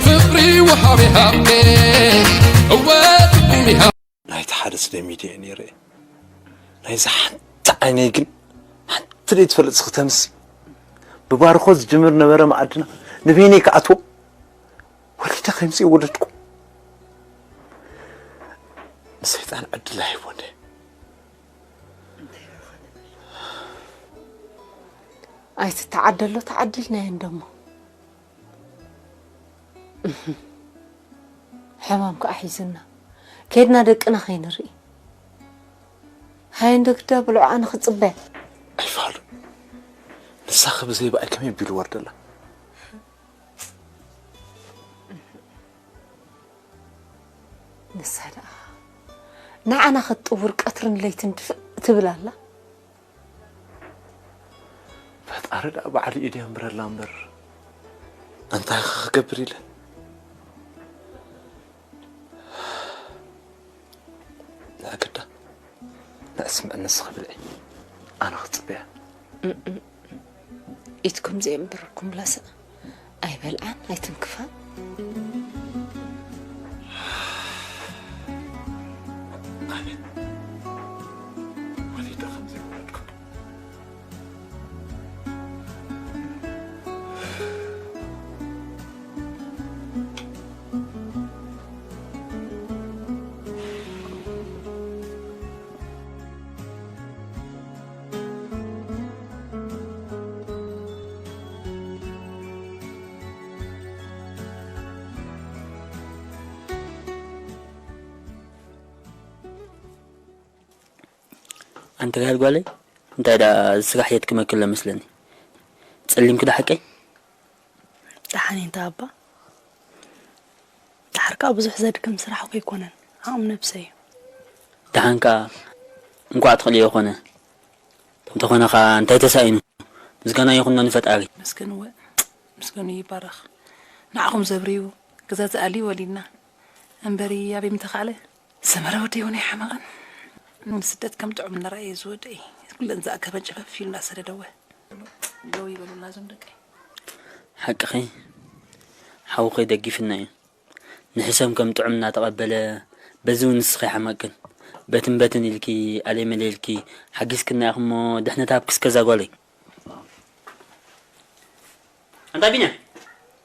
ፍቕሪ ወሃቢ ሃብቴ እወ ትርጉም ይሃብ ናይቲ ሓደስ ደሚት እየ ነይረ። ናይዚ ሓንቲ ዓይነይ ግን ሓንቲ ደይ ትፈልጥ ስኽተምሲ ብባርኾ ዝጅምር ነበረ መኣድና ንበይነይ ክኣትዎ ወሊደ ከምፂ ወለድኩ። ንሰይጣን ዕድል ኣይቦን። ኣይትተዓደሎ ተዓዲልናዮ እንደሞ ሕማም ከዓ ሒዝና ከይድና ደቅና ከይንርኢ ሃይ እንዶ ግዳ ብልዑ ኣነ ክፅበያ ኣይፋሉ ንሳኺ ብዘይ ብኣይ ከመይ ቢሉ ወርደላ ንሳ ደኣ ንዓና ክትጥውር ቀትርን ለይትን ድፍእ ትብል ኣላ ፈጣሪ ደኣ ባዕሉ ኢዱ የንብረላ እምበር እንታይ ክገብር ኢለ ንኣክዳ ንዕስምዕ ንስኺ ብልዒ ኣነ ክፅበያ ኢትኩም ዘየንብረኩም ላሰ ኣይበልዓን ኣይትንክፋን ወሊደ ከም ዘይወለድኩ ኣንቲ ጋል ጓለይ እንታይ ደኣ እዚ ስራሕ የድክመኪ ኣሎ መስለኒ ጸሊምኪ ዶ ሓቀይ ደሓን እንተ ኣባ ደሓር ከዓ ብዙሕ ዘድክም ስራሕ እኮ ኣይኮነን ዓቕሚ ነብሰ እዩ ደሓን ከዓ እንኳዕ ትኽልዮ ኾነ እንተኾነ ኸዓ እንታይ ተሳኢኑ ምስጋና ይኹኖ ንፈጣሪ መስገንወ ምስገኑ ይባረኽ ንዓኹም ዘብርዩ ገዛ ዝኣሊ ወሊድና እምበሪ ኣበይ ምተኻእለ ሰመረ ወደይ እውን ኣይሓመቐን ንስደት ከም ጥዑም እናረኣየ ዝወደ እዩ ኩለን ዝኣከበን ጨፈፍ ኢሉ እናሰደደወ ደው ይበሉላ እዞም ደቀይ ሓቅኺ ሓውኺ ደጊፍና እዩ ንሕሰም ከም ጥዑም እናተቐበለ በዚ እውን ንስኺ ኣይሓመቅክን በትን በትን ኢልኪ ኣለይ መለይ ኢልኪ ሓጊዝክና ኢኽሞ ድሕነት ሃብኪ እስከ እዛ ጓለይ ኣንታ ቢንያም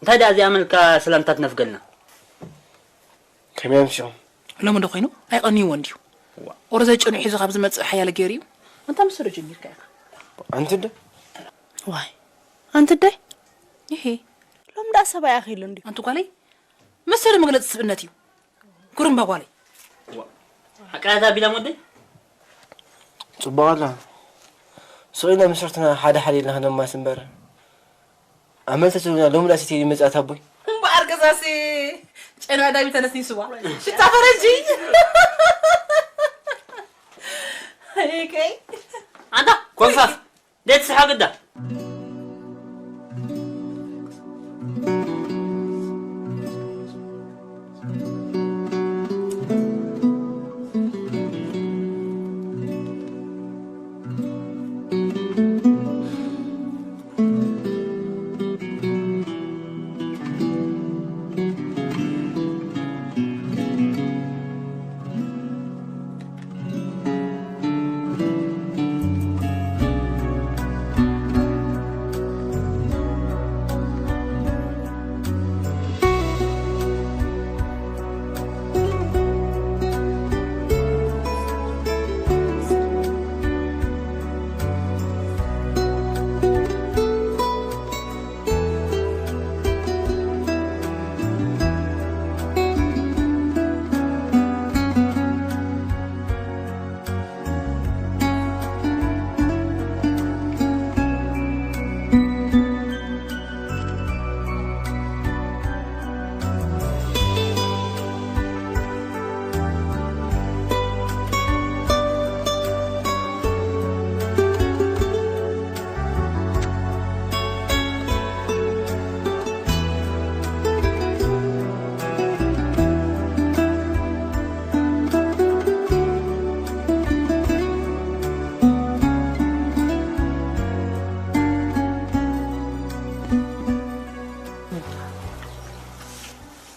እንታይ ደኣ እዚኣ መልካ ሰላምታ ትነፍገልና ከመይ ኣምሲኹም? ሎሚ ዶ ኮይኑ ኣይቐንይዎ እንድዩ። ወረ ዘይጨንዩ ሒዙ ካብ ዝመጽእ ሓያለ ገይሩ እዩ። ኣንታ ምስ ዶ ጀሚርካ ኢኻ? ኣንቲ ዶ? ዋይ ኣንቲ ደይ ይሄ ሎም ዳ ሰብኣይ ኣኺሉ እንድዩ። ኣንቲ ጓለይ መሰለ መግለጺ ስብእነት እዩ። ኩርምባ ጓለይ። ሓቃያታ ቢላ ወደይ ጽቡቕ ኣላ። ስቕ ኢልና ምስ ርትና ሓደ ሓደ ኢልና ክነማስ እምበር ኣመልተ ትብሉና ሎሚ ዳኣ ሴት ይመጻት ኣቦይ። እምበኣር ገዛሲ ጨና ዳቢ ተነስኒስዋ ሽታ ፈረንጂ ከይ ኣንታ ኮንፋፍ ደት ስሓ ግዳ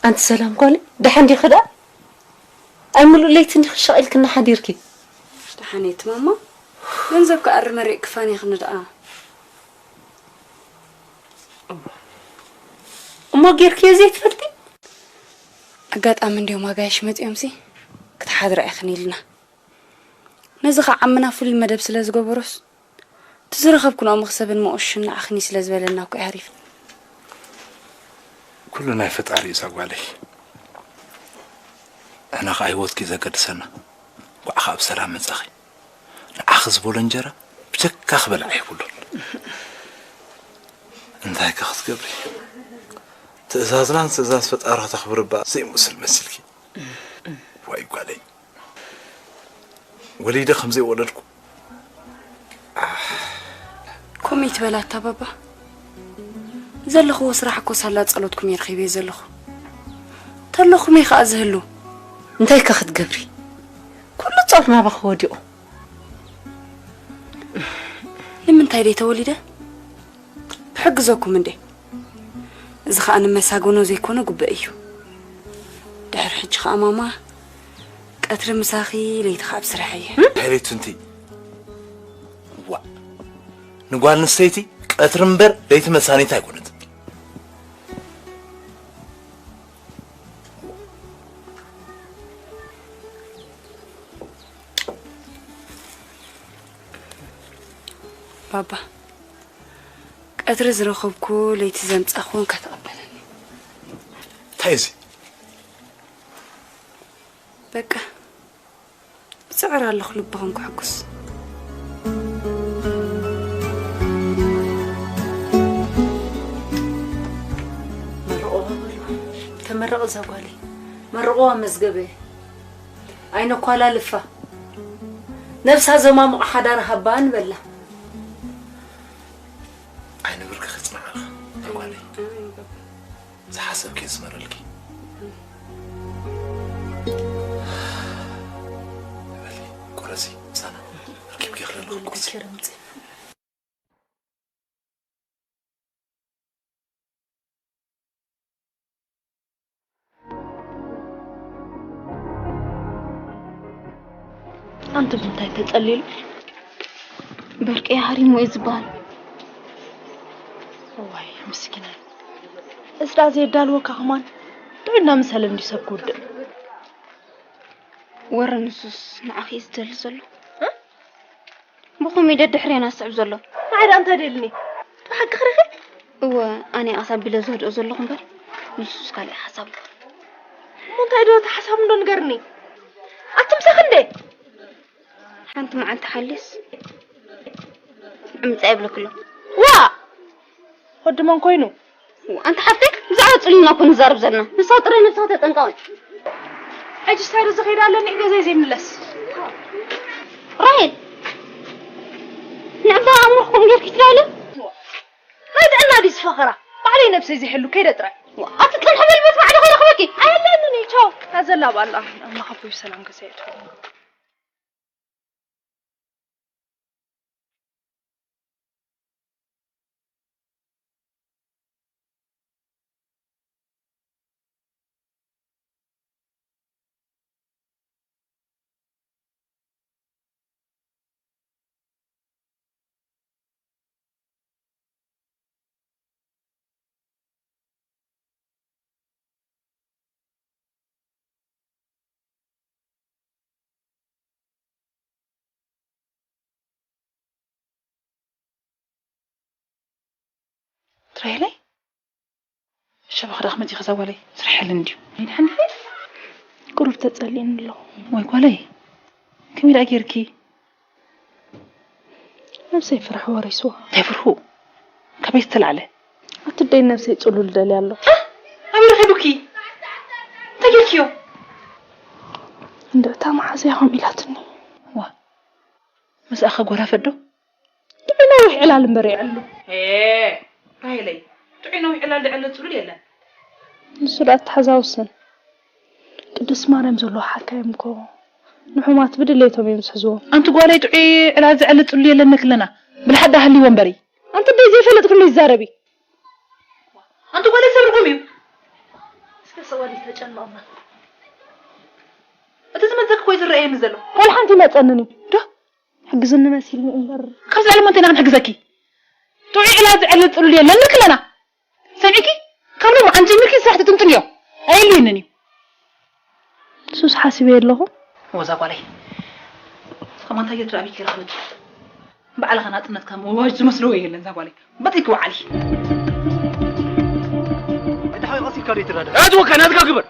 ኣንቲ ሰላም ጓለይ፣ ደሓን ዲኺ ደኣ? ኣይ፣ ምሉእ ለይቲ እንዲኺ ሸቒልክና ሓዲርኪ። ደሓን እየ ማማ። ገንዘብ ክኣሪ መሪቕ ክፋን ኢኽኒ ደኣ። እሞ ጌርክዮ ዘይትፈልጢ? ኣጋጣሚ እንዲዮም ኣጋይሽ መጺኦምሲ ክትሓድራ ኢኽን ኢልና። ነዚ ኸዓ ዓምና ፍሉይ መደብ ስለ ዝገበሮስ፣ እቲ ዝረኸብክንኦ መኽሰብን መኦሽን ንዓኽን እዩ ስለ ዝበለና እኮ እዩ ሃሪፍና። ኩሉ ናይ ፈጣሪ እዩ እዛ ጓለይ። ንሕና ኸዓ ህይወትኪ ዘገድሰና። እንኳዕ ኸዓ ብሰላም መጻኺ። ንዓኺ ዝበሎ እንጀራ ብጀካ ክበልዕ የብሉን። እንታይ ከ ክትገብሪ? ትእዛዝናን ትእዛዝ ፈጣሪ ከተኽብሪ እባ ዘይመስል መሲልኪ። ዋይ ጓለይ። ወሊደ ከም ዘይወለድኩ። ከምኡ ይትበላታ ባባ። ዘለኽዎ ስራሕ እኮ ሳላ ጸሎትኩም እየ ረኺበዮ ዘለኹ። ተለኹም እየ ኸኣ ዝህሉ። እንታይ ከ ክትገብሪ? ኩሉ ጾር ናባኺ ወዲቑ። ንምንታይ ደይ ተወሊደ? ክሕግዘኩም እንዴ? እዚ ኸኣ ንመሳገኖ ዘይኮነ ጉበእ እዩ። ድሕሪ ሕጂ ኸኣ ማማ፣ ቀትሪ ምሳኺ፣ ለይቲ ኸኣ ኣብ ስራሕ እየ። እንታይ ለይቲ እንቲ? ዋእ፣ ንጓል ኣንስተይቲ ቀትሪ እምበር ለይቲ መሳኒት ኣይኮነትን። ባባ፣ ቀትሪ ዝረኸብኩ ለይቲ ዘምጻኹ እንካ ተቐበለኒ። እንታይ እዚ? በቃ፣ ብጽዕር ኣለኹ ልብኹም ክሕጉስ። መርቕዋ በሉ። ተመረቕ እዛ ጓለይ። መርቕዋ መዝገበ። ኣይነኳላልፋ። ነብሳ ዘማሙቕ ሓዳር ሃባ ንበላ። ዓይኒ ብርኪ ክጽንዓልካ እዛ ጓለይ። ዝሓሰብኪ ዝመረልኪ። በሊ፣ ቁረሲ፣ ምሳና። ረኪብኪ ክለለኹ ቁርሲ። ኣንቱም እንታይ ተጸሊሉ? በርቂ ሃሪሙ እዩ ዝበሃል። እዋይ፣ ምስኪናይ። እስዳ ዘየዳልወካ ከማን ጥዑይ እናመሰለ እንዲዩ ሰብ ክውድእ። ወረ ንሱስ ንዓኺ እዩ ዝደሊ ዘሎ። እ? ብኸመይ ደድሕሬና ዝስዕብ ዘሎ? ንዓይ ደኣ እንታይ ደልኒ? ብሓቂ ክሪኺ? እወ፣ ኣነ ኣሳቢለ ዘህድኦ ዘለኹ እምበር፣ ንሱስ ካልእ ሓሳብ ኣሎ። እሞ እንታይ ዶ እቲ ሓሳብ እንዶ ንገርኒ? ኣቲ ምሳኺ እንዴ? ሓንቲ መዓልቲ ሓሊስ ዕምጻ ይብለክሎ። ዋ! ወዲ መን ኮይኑ? ኣንቲ ሓፍተይ፣ ብዛዕባ ጽሉልና እኮ ንዛረብ ዘለና። ንሳ ጥራይ ነብስኻ ተጠንቀቕ። ሕጂ ስታይ ዶ ዝኸይድ ኣለኒ ገዛይ ዘይምለስ? ራሄል፣ ንዕባ ኣእምሮኽኩም ጌርኪ ትዳለ? ናይ ጥዕና ድዩ ዝፈኸራ? ባዕለይ ነብሰይ ዘይሕሉ ከይደ ጥራይ። ኣቲ ጽንሕ በል፣ በት ባዕሊ ከይረኽበኪ። ኣየለንን እዩ፣ ቻው። ኣዘላ ባላ ኣምላኽ ኣቦይ ሰላም ገዛይ እትኾን። ትራይለይ ሸበኽ ዳኽ መጺ ከዛ ጓለይ ስርሐልን እንድዩ። ኣይድሓንኺ? ቁሩብ ተጸሊእኒ ኣለኹ። ወይ ጓለይ፣ ከመይ ደኣ ጌርኪ? ነብሰይ ፍርሒ ወሪስዋ። እንታይ ፍርሁ? ካበይ ዝተላዕለ? ኣትደይ ነብሰይ ጽሉል ደልያ ኣሎ። እ? ኣበይ ረኺቡኪ? እንታይ ጌርክዮ? እንድዕታ መሓዝያ ኸም ኢላትኒ። ዋ፣ ምስኣ ኸጓራፈ ዶ? ጥዑይ ነዊሕ ዕላል እምበር የዕሉ። ኤ፣ ራሄለይ፣ ጥዑይ ነዊሕ ዕላል ዝዕለ ጽሉል የለን። ንሱ ደኣ ኣተሓዛውስን። ቅድስት ማርያም ዘለዎ ሓካይም እኮ ንሑማት ብድሌቶም እዮም ዝሕዝዎም። ኣንቲ ጓለይ፣ ጥዑይ ዕላል ዝዕለ ጽሉል የለን ክለና። ብልሓት ደኣ ሃልይዎ እምበሪ። ኣንቲ ደይ ዘይፈለጥክሉ ይዛረቢ። ኣንቲ ጓለይ፣ ሰብርኩም እዩ። እስከ ሰዋዲ ተጨንቕና። እቲ ዝመጸኪ እኮ እዩ ዝረኣየኒ ዘሎ። ዋላ ሓንቲ ይመጸንን እዩ። ዶ? ሕግዝኒ መሲልኒ እምበር። ካብዚ ዓለም እንታይ ኢና ክንሕግዘኪ? ጥዑይ ዕላል ዝዕልል ጽሉል የለን ንክለና። ሰሚዕኪ? ካብ ሎሚ ዓንጀሚርኪ ስራሕ ትጥንጥንዮ። ኣየድልየንን እዩ። ንሱስ ሓሲበዮ ኣለኹ። ወዛ ጓለይ። እስኻ ማንታዮ ትረኣቢ ክረኽበኪ። ባዕልኻ ናጽነትካ ምውዋጅ ዝመስሎ የለን ዛ ጓለይ። በጢኪ ወዓሊ። እንታይ ሓቂ ቀሲልካ ዶ ይትረዳ? ኣትወካ ናትካ ግበር።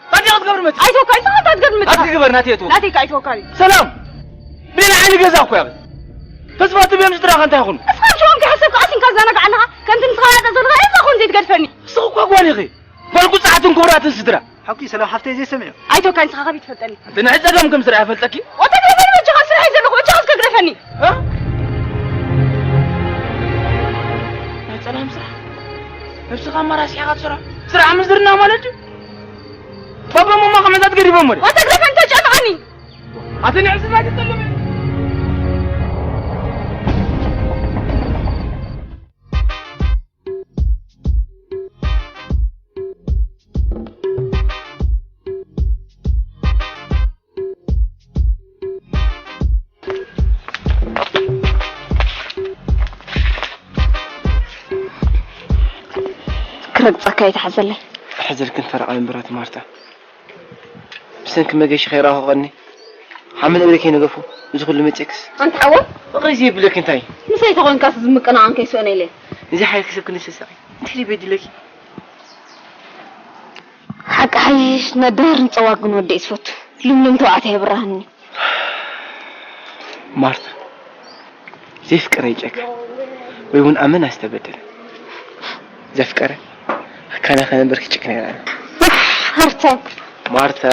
እንታይ ክትገብር መጽእ? ኣይትወካ፣ እንታይ ክትገብር መጽእ? ኣትግበር ናተይ ኣትወካ። ናተይ ከ ኣይትወካ እዩ። ሰላም። ቤላ ዓይኒ ገዛ እኮ ያበ። ተስፋ ትብዮም ስድራኻ እንታይ ይኹኑ? እስኻ ብሽኦም ከይሓሰብካ ቀሲንካ ትዘናጋዕ ኣለኻ። ከምቲ ንስኻ ናጠ ዘለኻ እዛ ኾን ዘይትገድፈኒ። ንስኺ እኮ ጓል ኢኺ። ጓል ቁጽዓትን ክቡራትን ስድራ። ሓቂ ሰላም ሓፍተይ ዘይሰምዑ። ኣይትወካ ንስኻ ካበይ ትፈልጠኒ? ኣንቲ ንዒ ጸገም ከም ስራሕ ይፈልጠኪ? ወተግረፈኒ በጃኻ ስራሕ እዩ ዘለኹ፣ በጃኻ እስከ ግረፈኒ። እ? ናይ ጸላም ስራሕ? ነብስኻ ኣማራሲሕኻ ትሰርሖ ስራሕ ምዝርና ማለት እዩ? ባባ ማማ ከመዛት ገዲቦም ወደ። ወተግረፈኒ ተጨንቐኒ። ኣቲ ንዕስና ክትጠልም። ክረግጸካ ይትሓዘለይ። ሕዘልክን ፈረቓ እምበራት ማርታ። ብሰንኪ መገሺ ከይረኣኹ ቀኒ ሓመድ እግሪ ከይነገፉ እዚ ኩሉ መጽእክስ። ኣንታ ሓወ? ፍቕሪ ዘይብለኪ እንታይ? ምሳይ ተኾንካስ ዝምቅናቐን ከይስእነ ኢለ። እዚ ሓይልኪ ሰብ ክንሰሳቒ እንታይ ኢለ በዲለኪ? ሓቂ ሓይሽ ነዳርን ጸዋግን ወዲ እዩ ዝፈቱ። ልምልም ተባዕታይ የብራህኒ። ማርታ፣ ዘይፍቀረ ይጨክን ወይ እውን ኣመና ዝተበደለ። ዘፍቀረ ኣካና ከነበር ክጭክን ኣይረኣና። ሃርታ። ማርታ።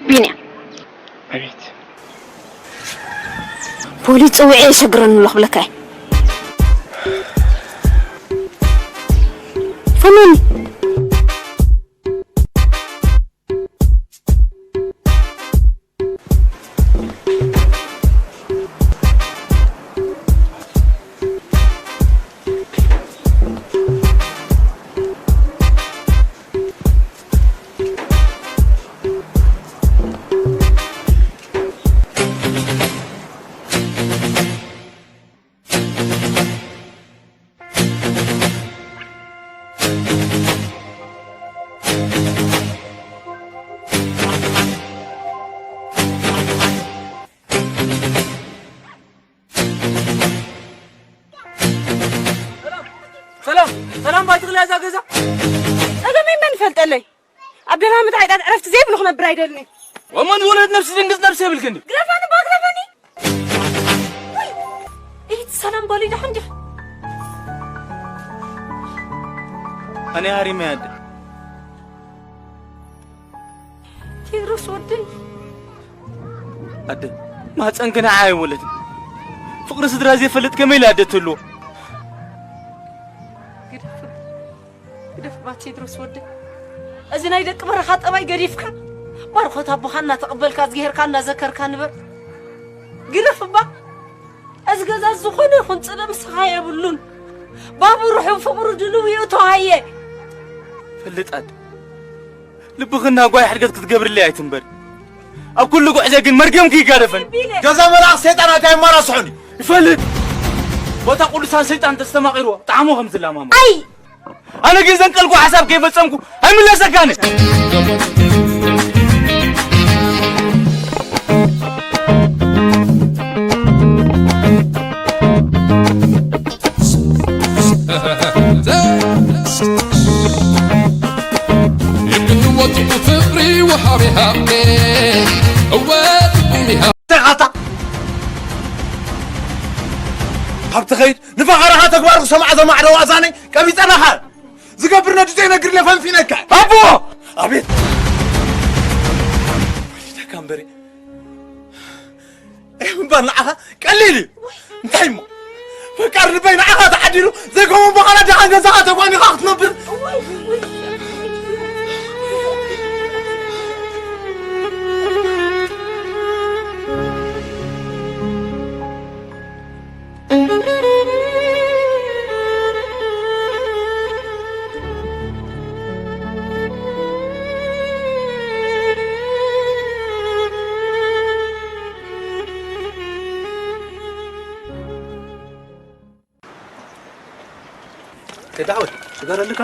ቢንያም። ኣቤት። ፖሊስ ጽውዒ የሸግረኒ ኣሎ ክብለካ እየ። ፈኑኒ። ሰላም፣ ሰላም፣ ባይትኽሊ እዛ ገዛ። ጸገመይ መን ይፈልጠለይ? ኣብ ደማመት ዓይጣት ዕረፍቲ ዘይብሉ ክነብር ኣይደልን። ወመን ወለድ ነብሲ ድንግጽ ነብሲ የብልክን ድዩ? ግረፋኒ፣ ባግረፈኒ። ወይ፣ ኢት ሰላም ጓለይ፣ ደሓን ዲኻ? ኣነ ሃሪመ ኣደ። ቴድሮስ ወደይ። ኣደ፣ ማህፀንኪ ንዓይ ኣይወለድን። ፍቕሪ ስድራ ዘይፈልጥ ከመይ ኢሉ ኣደ ትህልዎ? ግደፍ፣ ግደፍ እባ ቴድሮስ ወደይ። እዚ ናይ ደቂ በረኻ ጠባይ ገዲፍካ፣ ባርኾት ኣቦኻ እናተቐበልካ፣ እዝግሄርካ እናዘከርካ ንበር። ግደፍ እባ። እዚ ገዛ ዝኾነ ይኹን ጽልኢ ምሳኻ የብሉን። ባቡ ርሑብ ፍቕሩ ድልው ይእቶ ሃየ። ፈልጥ ኣደ። ልብኽና ጓይ ሕድገት ክትገብርለይ ኣይትንበር። ኣብ ኩሉ ጉዕዘ ግን መርገምኪ ይጋደፈን። ገዛ መልኣኽ ሰይጣን ኣታ የማራስሑኒ። ይፈልጥ። ቦታ ቅዱሳን ሰይጣን ተስተማቒርዎ ጣዕሙ ከም ዝላማሞ። ኣይ! ኣነ ግን ዘንቀልኩ ሓሳብ ከይፈጸምኩ ኣይምለሰካን። ይብትወቱ ፍቕሪ ወሃቢ ሃብቴ እወ ትኹም ይሃ እንታይ ኢኻ ኣታ? ካብ ትኸይድ ንፈኸራኻ ተግባር ክሰምዓ ዘማዕደዋ ኣዛነይ ቀቢጸናኻ። ዝገብር ነዱ ዘይነግር ኢለ ፈንፊነካ። ኣቦ! ኣቤት! ወሊደካ እምበሪ። እምበር ንዓኻ ቀሊል እዩ። እንታይ እሞ? ፈቃር ልበይ ንዓኻ ተዓዲሉ፣ ዘይከምኡ በኻላ ደሓን ገዛኻ ተጓኒኻ ክትነብር። ከዳዕወት ሽጋር ኣለካ?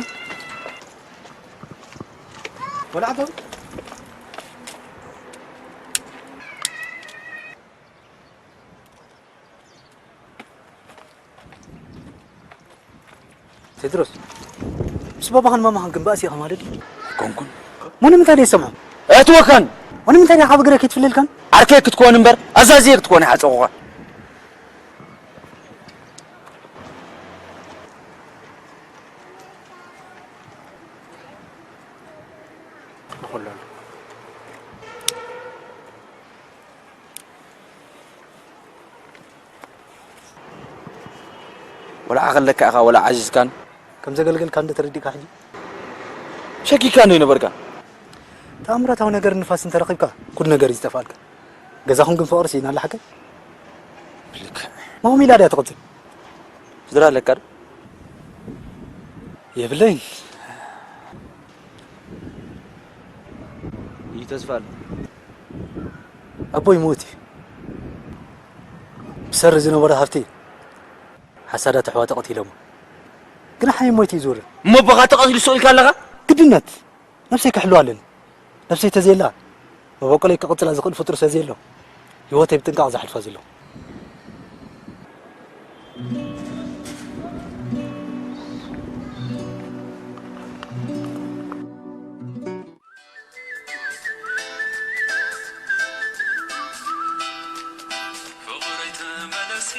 ወላ ዓባብ? ቴድሮስ፣ ምስ ባባኻን ማማኻን ግን ባእሲ ኢኻ ማለት እዩ? ኣይኮንኩን። ሞ ንምንታይ ደይሰምዖም? ኣትወካን! ሞ ንምንታይ ደይ ዓቢ ግረ ከይትፍለልካን? ዓርከይ ክትኮን እምበር፣ ኣዛዝየ ክትኮን ይሓጸኹኻ። ወላ ዓኸለካ ኢኻ፣ ወላ ዓዚዝካን። ከም ዘገልገልካ እንደ ተረዲእካ ሕጂ? ሸኪካ እንዶ ይነበርካ። ተኣምራታዊ ነገር ንፋስ እንተረኺብካ፣ ኩሉ ነገር እዩ ዝጠፍኣልካ። ገዛኹም ግን ፍቕሪ ስኢና ኣላ ሓቀይ? ልክዕ። ማሚ ኢላ ድያ ትቕጽል? ስድራ ኣለካ ዶ? የብለይን። እዩ ተስፋ ኣሎ። ኣቦይ ምዉት እዩ። ብሰሪ ዝነበሮ ሃብቲ ሓሳዳት ኣሕዋቱ ቀቲሎሞ። ግን ሓይ ሞይቱ እዩ ዝውረ። እሞ ኣቦኻ ተቐቲሉ ስቕ ኢልካ ኣለኻ? ግድነት። ነብሰይ ክሕልዋ ኣለኒ። ነብሰይ ተዘየላ፣ መበቆለይ ክቕጽላ ዝኽእል ፍጡር ስለዘየሎ፣ ህይወተይ ብጥንቃቕ ዝሓልፋ ዘለኹ። ፍቕረይ ተመለሲ፣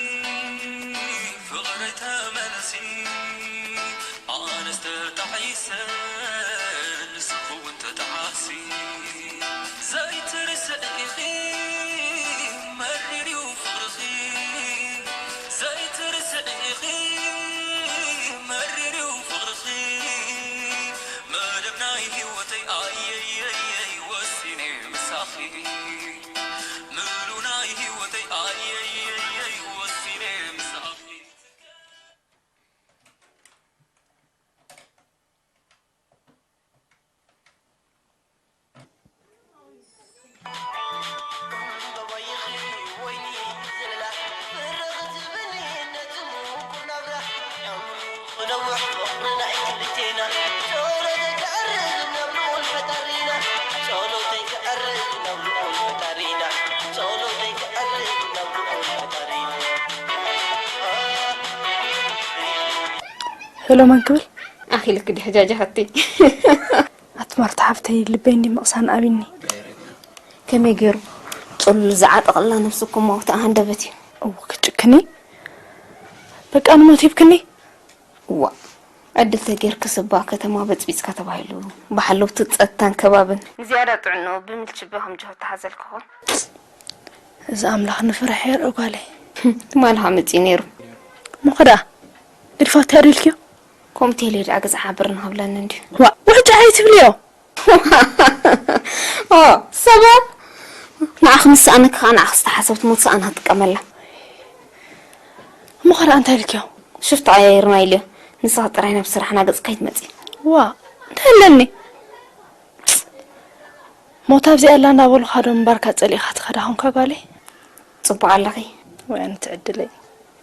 ፍቕረይ ተመለሲ፣ ኣነስ ተጣዒሰ፣ ንስኺ እውን ተጣዓሲ። ዘይትርስዒ ኢኺ፣ መሪር እዩ ፍቕርኺ። ዘይትርስዒ ኢኺ፣ መሪር እዩ ፍቕርኺ። መደብ ናይ ህይወተይ ኣየየየይ ወሲነ ምሳኺ። ምሉ ናይ ህይወተይ ኣየየየይ ወሲነ ምሳኺ። ሄሎ፣ መን ክብል? ኣኺልኪ ድዩ ሕጃጃ ሓተይ? ኣቲ ማርታ ሓፍተይ፣ ልበይ እንዲ ምቕሳን ኣቢኒ። ከመይ ገይሩ? ጽሉል ዝዓጠቐላ ነብሲ እኮ ሞት ኣሃንደበት እዩ። እው፣ ክትጭክኒ? በቃ ንሞት ሂብክኒ? እዋ፣ ዕድል ተጌርክስ እባ ከተማ በጽቢጽካ ተባሂሉ ብሓለውቲ ጸጥታን ከባብን ንዝያዳ ጥዕንኡ ብምልችቢ ከም ጅሆ ተሓዘልክኹ። እዚ ኣምላኽ ንፍራሕ የርኦ ጓለይ። ትማሊ ከ መጺኡ ነይሩ። እሞ ከ ደኣ ግድፋት እንታይ ኣዲልክዮ? ከምኡ ተይሉ ደኣ ገዛ ሓብር ንኸብለኒ እንድዩ። ዋእ ውሕጭ ኣይትብልዮ። ኦ፣ ሰበብ ንዓኺ ምስ ሰኣነኪ ከኣ ንዓኺ ዝተሓሰብት ሞት ሰኣና ትጥቀመላ። እሞ ኸ ደኣ እንታይ ኢልክዮ? ሽፍታ ቀያይርና ኢልዮ። ንስኺ ጥራይ ናብ ስራሕና ገጽ ከይትመጺ። ዋእ እንታይ ኣለኒ? ሞት ኣብዚኣ ኣላ እንዳበሉኻ ዶ ምንባርካ ጸሊእኻ ትኸዳ ኾንካ ጓለይ? ጽቡቕ ኣለኺ። ወይ ኣንቲ ዕድለይ።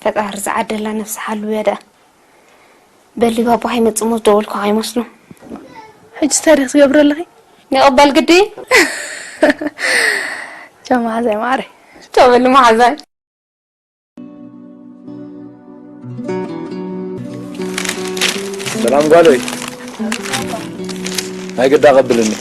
ፈጣሪ ዝዓደላ ነብሲ ሓልውያ ደኣ። በሊ ባባ ከይመጽእ እሞ ዝደወልኩ ከይመስሎ። ሕጂ እንታይ ዲኺ ትገብሪ ኣለኺ? ይቕበል ግዲ። ቻው መሓዛይ ማዕረ። ቻው በሊ መሓዛይ። ሰላም ጓለይ፣ ናይ ግዳ ቀብልኒ።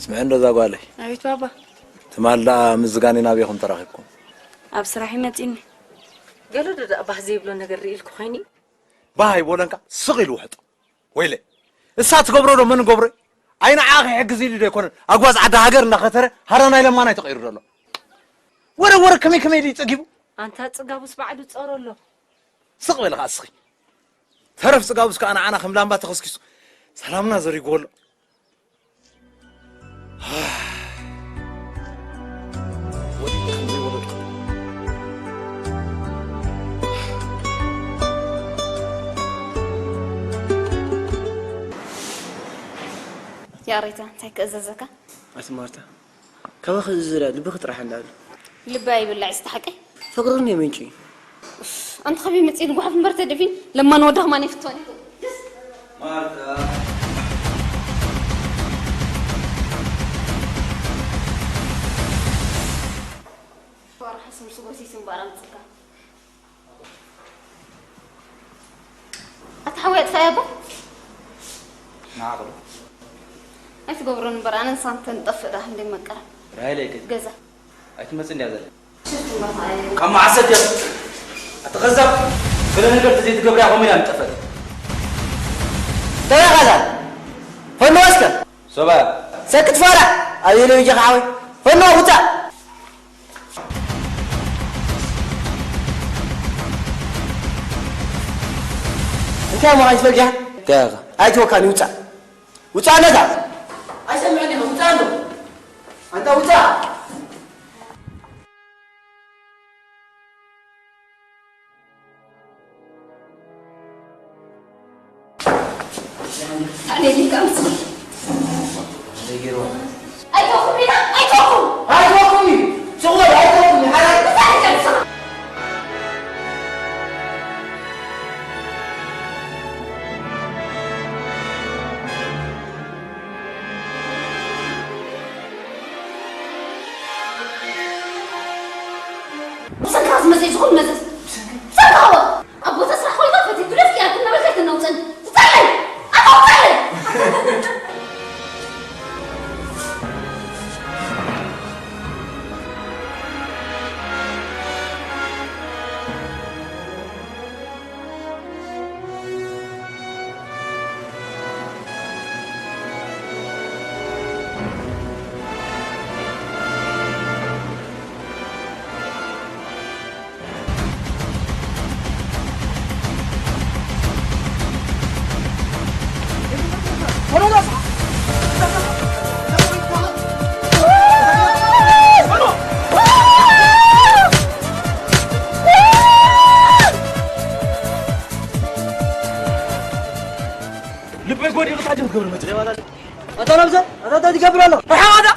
ስምዒ እንዶ እዛ ጓለይ፣ ኣቤት ባባ። ትማል ደኣ ምስ ዝጋኔና ኣበይኹም ተራኺብኩም? ኣብ ስራሕ እዩ መጺኒ። ገለ ዶ ደኣ ባህ ዘይብሎ ነገር ርኢልኩ ኾይኑ? ባህ ኣይበሎንካ ስቕ ኢሉ ውሕጦ። ወይለ እሳ ትገብሮ ዶ መን ገብሮ? ኣይ ንዓኣ ከይሕግዝ ኢሉ ዶ ኣይኮነን ኣጓዝ ዓዲ ሃገር እንዳኸተረ ሃራናይ ለማናይ ተቐይሩ ዘሎ። ወረ ወረ ከመይ ከመይ ድዩ ጸጊቡ? ኣንታ ጽጋቡስ ባዕሉ ጸሮ ኣሎ። ስቕ በሊ ከኣ እስኺ። ተረፍ ጽጋቡስ ከኣ ንዓና ከም ላምባ ተኸስኪሱ ሰላምና ዘሪግዎ ኣሎ። ያሬታ፣ እንታይ ክእዘዘካ? ኣቲ ማርታ፣ ካባኺ ዝዝለል ልብኺ ጥራሕ እንዳሉ። ልቢ ኣይብላዕ እስቲ ሓቀይ። ፍቕሪ ግን የመንጭ እዩ። ኣንቲ ኸበይ መጺእ ንጓሓፍ እምበር ተደፊን ለማን ወዳ ኸማን ይፍትወን። ማርታ። ፋርሓስ ምስ ጎሲስ እምበኣር ኣምጽካ። ኣታ ሓወይ ኣጥፋእያ እባ። ንዓቕሉ። ኣይትገብሮን እምበር ኣነ ንሳን ተንጠፍእ ደኣ ክንደይ መቀራ። ራሄለይ ከ? ገዛ። ኣይትመጽእ እንድያ ዘላ። ሽፍቲ መኻየ። ካብ መዓስ ሰዲቕ? ኣቲ ከዛብ፣ ገለ ነገር ተዘይትገብርያ ከምኡ ኢላ ምጠፈት። ተበይ ኻዛ? ፈንዎ እስከ። ሶባ። ሰክት ፋራ። ኣበይ ኢለ ብጀኻ ሓወይ? ፈንዎ ውጻእ። እንታይ እሞ ኣይትፈልግያ? እንታይ ኢኻ? ኣይትወካኒ፣ ውጻእ። ውጻእ ነታ። ኣይሰምዕን ኢኻ፣ ውጻእ ኣሎ። ኣንታ ውጻእ። ኣይተውኩም ኢና፣ ኣይተውኩም። ኣይተውኩም እዩ። ስቕ በሉ፣ ኣይተውኩም እዩ። ሓራይ። ብሰንካ ዝመጽእ ዝኾን መዘዝ። ብሰንካ? ብሰንካ እወ። ኣብ ቦታ ስራሕ ኮይና ፈቲኩ ደስ ኢላትኒ እናበልካ ኣይተናውፀኒ። ውፀለይ! ኣታ ውፀለይ! ልበይ ጎዲኡ ክሳጅ ክትገብር መጽእ። ኣታ ናብዛ፣ ኣታ እንታይ ትገብር ኣሎ? ርሓቕ ኣታ!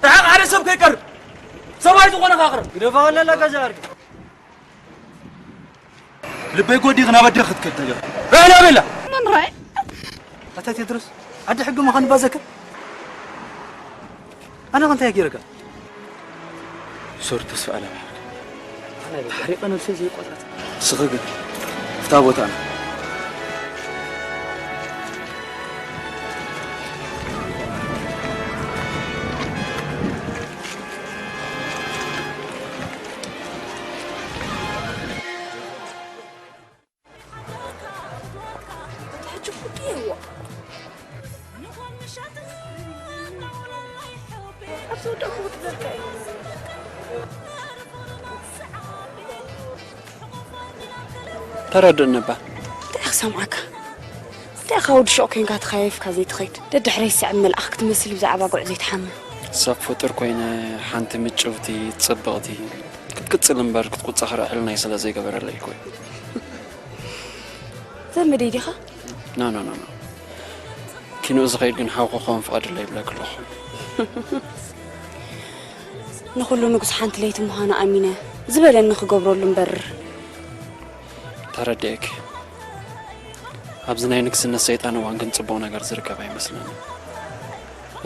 ርሓቕ ሓደ ሰብ ከይቀርብ! ሰብኣይ ዝኾነ ካኽረ! ግደፋ ኣለላ ገዛ ኣርግ። ልበይ ጎዲኡ ናብ ኣደ ክትከድ ተገር። ርኣና በላ! መን ርኣይ? ኣታ ቴድሮስ፣ ዓዲ ሕጊ ምዃኑ ባዘከ? ኣነ ኸ እንታይ ገይረካ? ሶሪ ተስፋ ኣለምሓርክ። ተሓሪቐ ነብሰይ ዘይቆጥረት። ንስኺ ግን ፍታ ቦታና። ተረድእኒ እባ። እንታይ ክሰምዓካ? እንታይ ኢኻ ወዲ ሹቕ ኮይንካ ተኸያይፍካ ዘይትኸይድ? ደድሕረይ ዝስዕብ መልኣኽ ክትመስል ብዛዕባ ጉዕዞይ ትሓምም። ሰብ ፍጡር ኮይነ ሓንቲ ምጭውቲ፣ ጽብቕቲ ክትቅጽል እምበር ክትቁጻ ክረዕልናይ ስለ ዘይገበረለይ እኮ እዩ። ዘመደይ ዲኻ? ኖ፣ ኖ፣ ኖ፣ ኖ። ኪንኡ ዝኸይድ ግን ሓው ክኸውን ፍቐድለይ ይብለኪ ኣለኹ። ንኹሉ ንጉስ ሓንቲ ለይቲ ምዃኑ ኣሚነ ዝበለኒ ክገብረሉ እምበር። ተረዲኤኪ። ኣብዚ ናይ ንግስነት ሰይጣን እዋን ግን ጽቡቕ ነገር ዝርከብ ኣይመስለንን።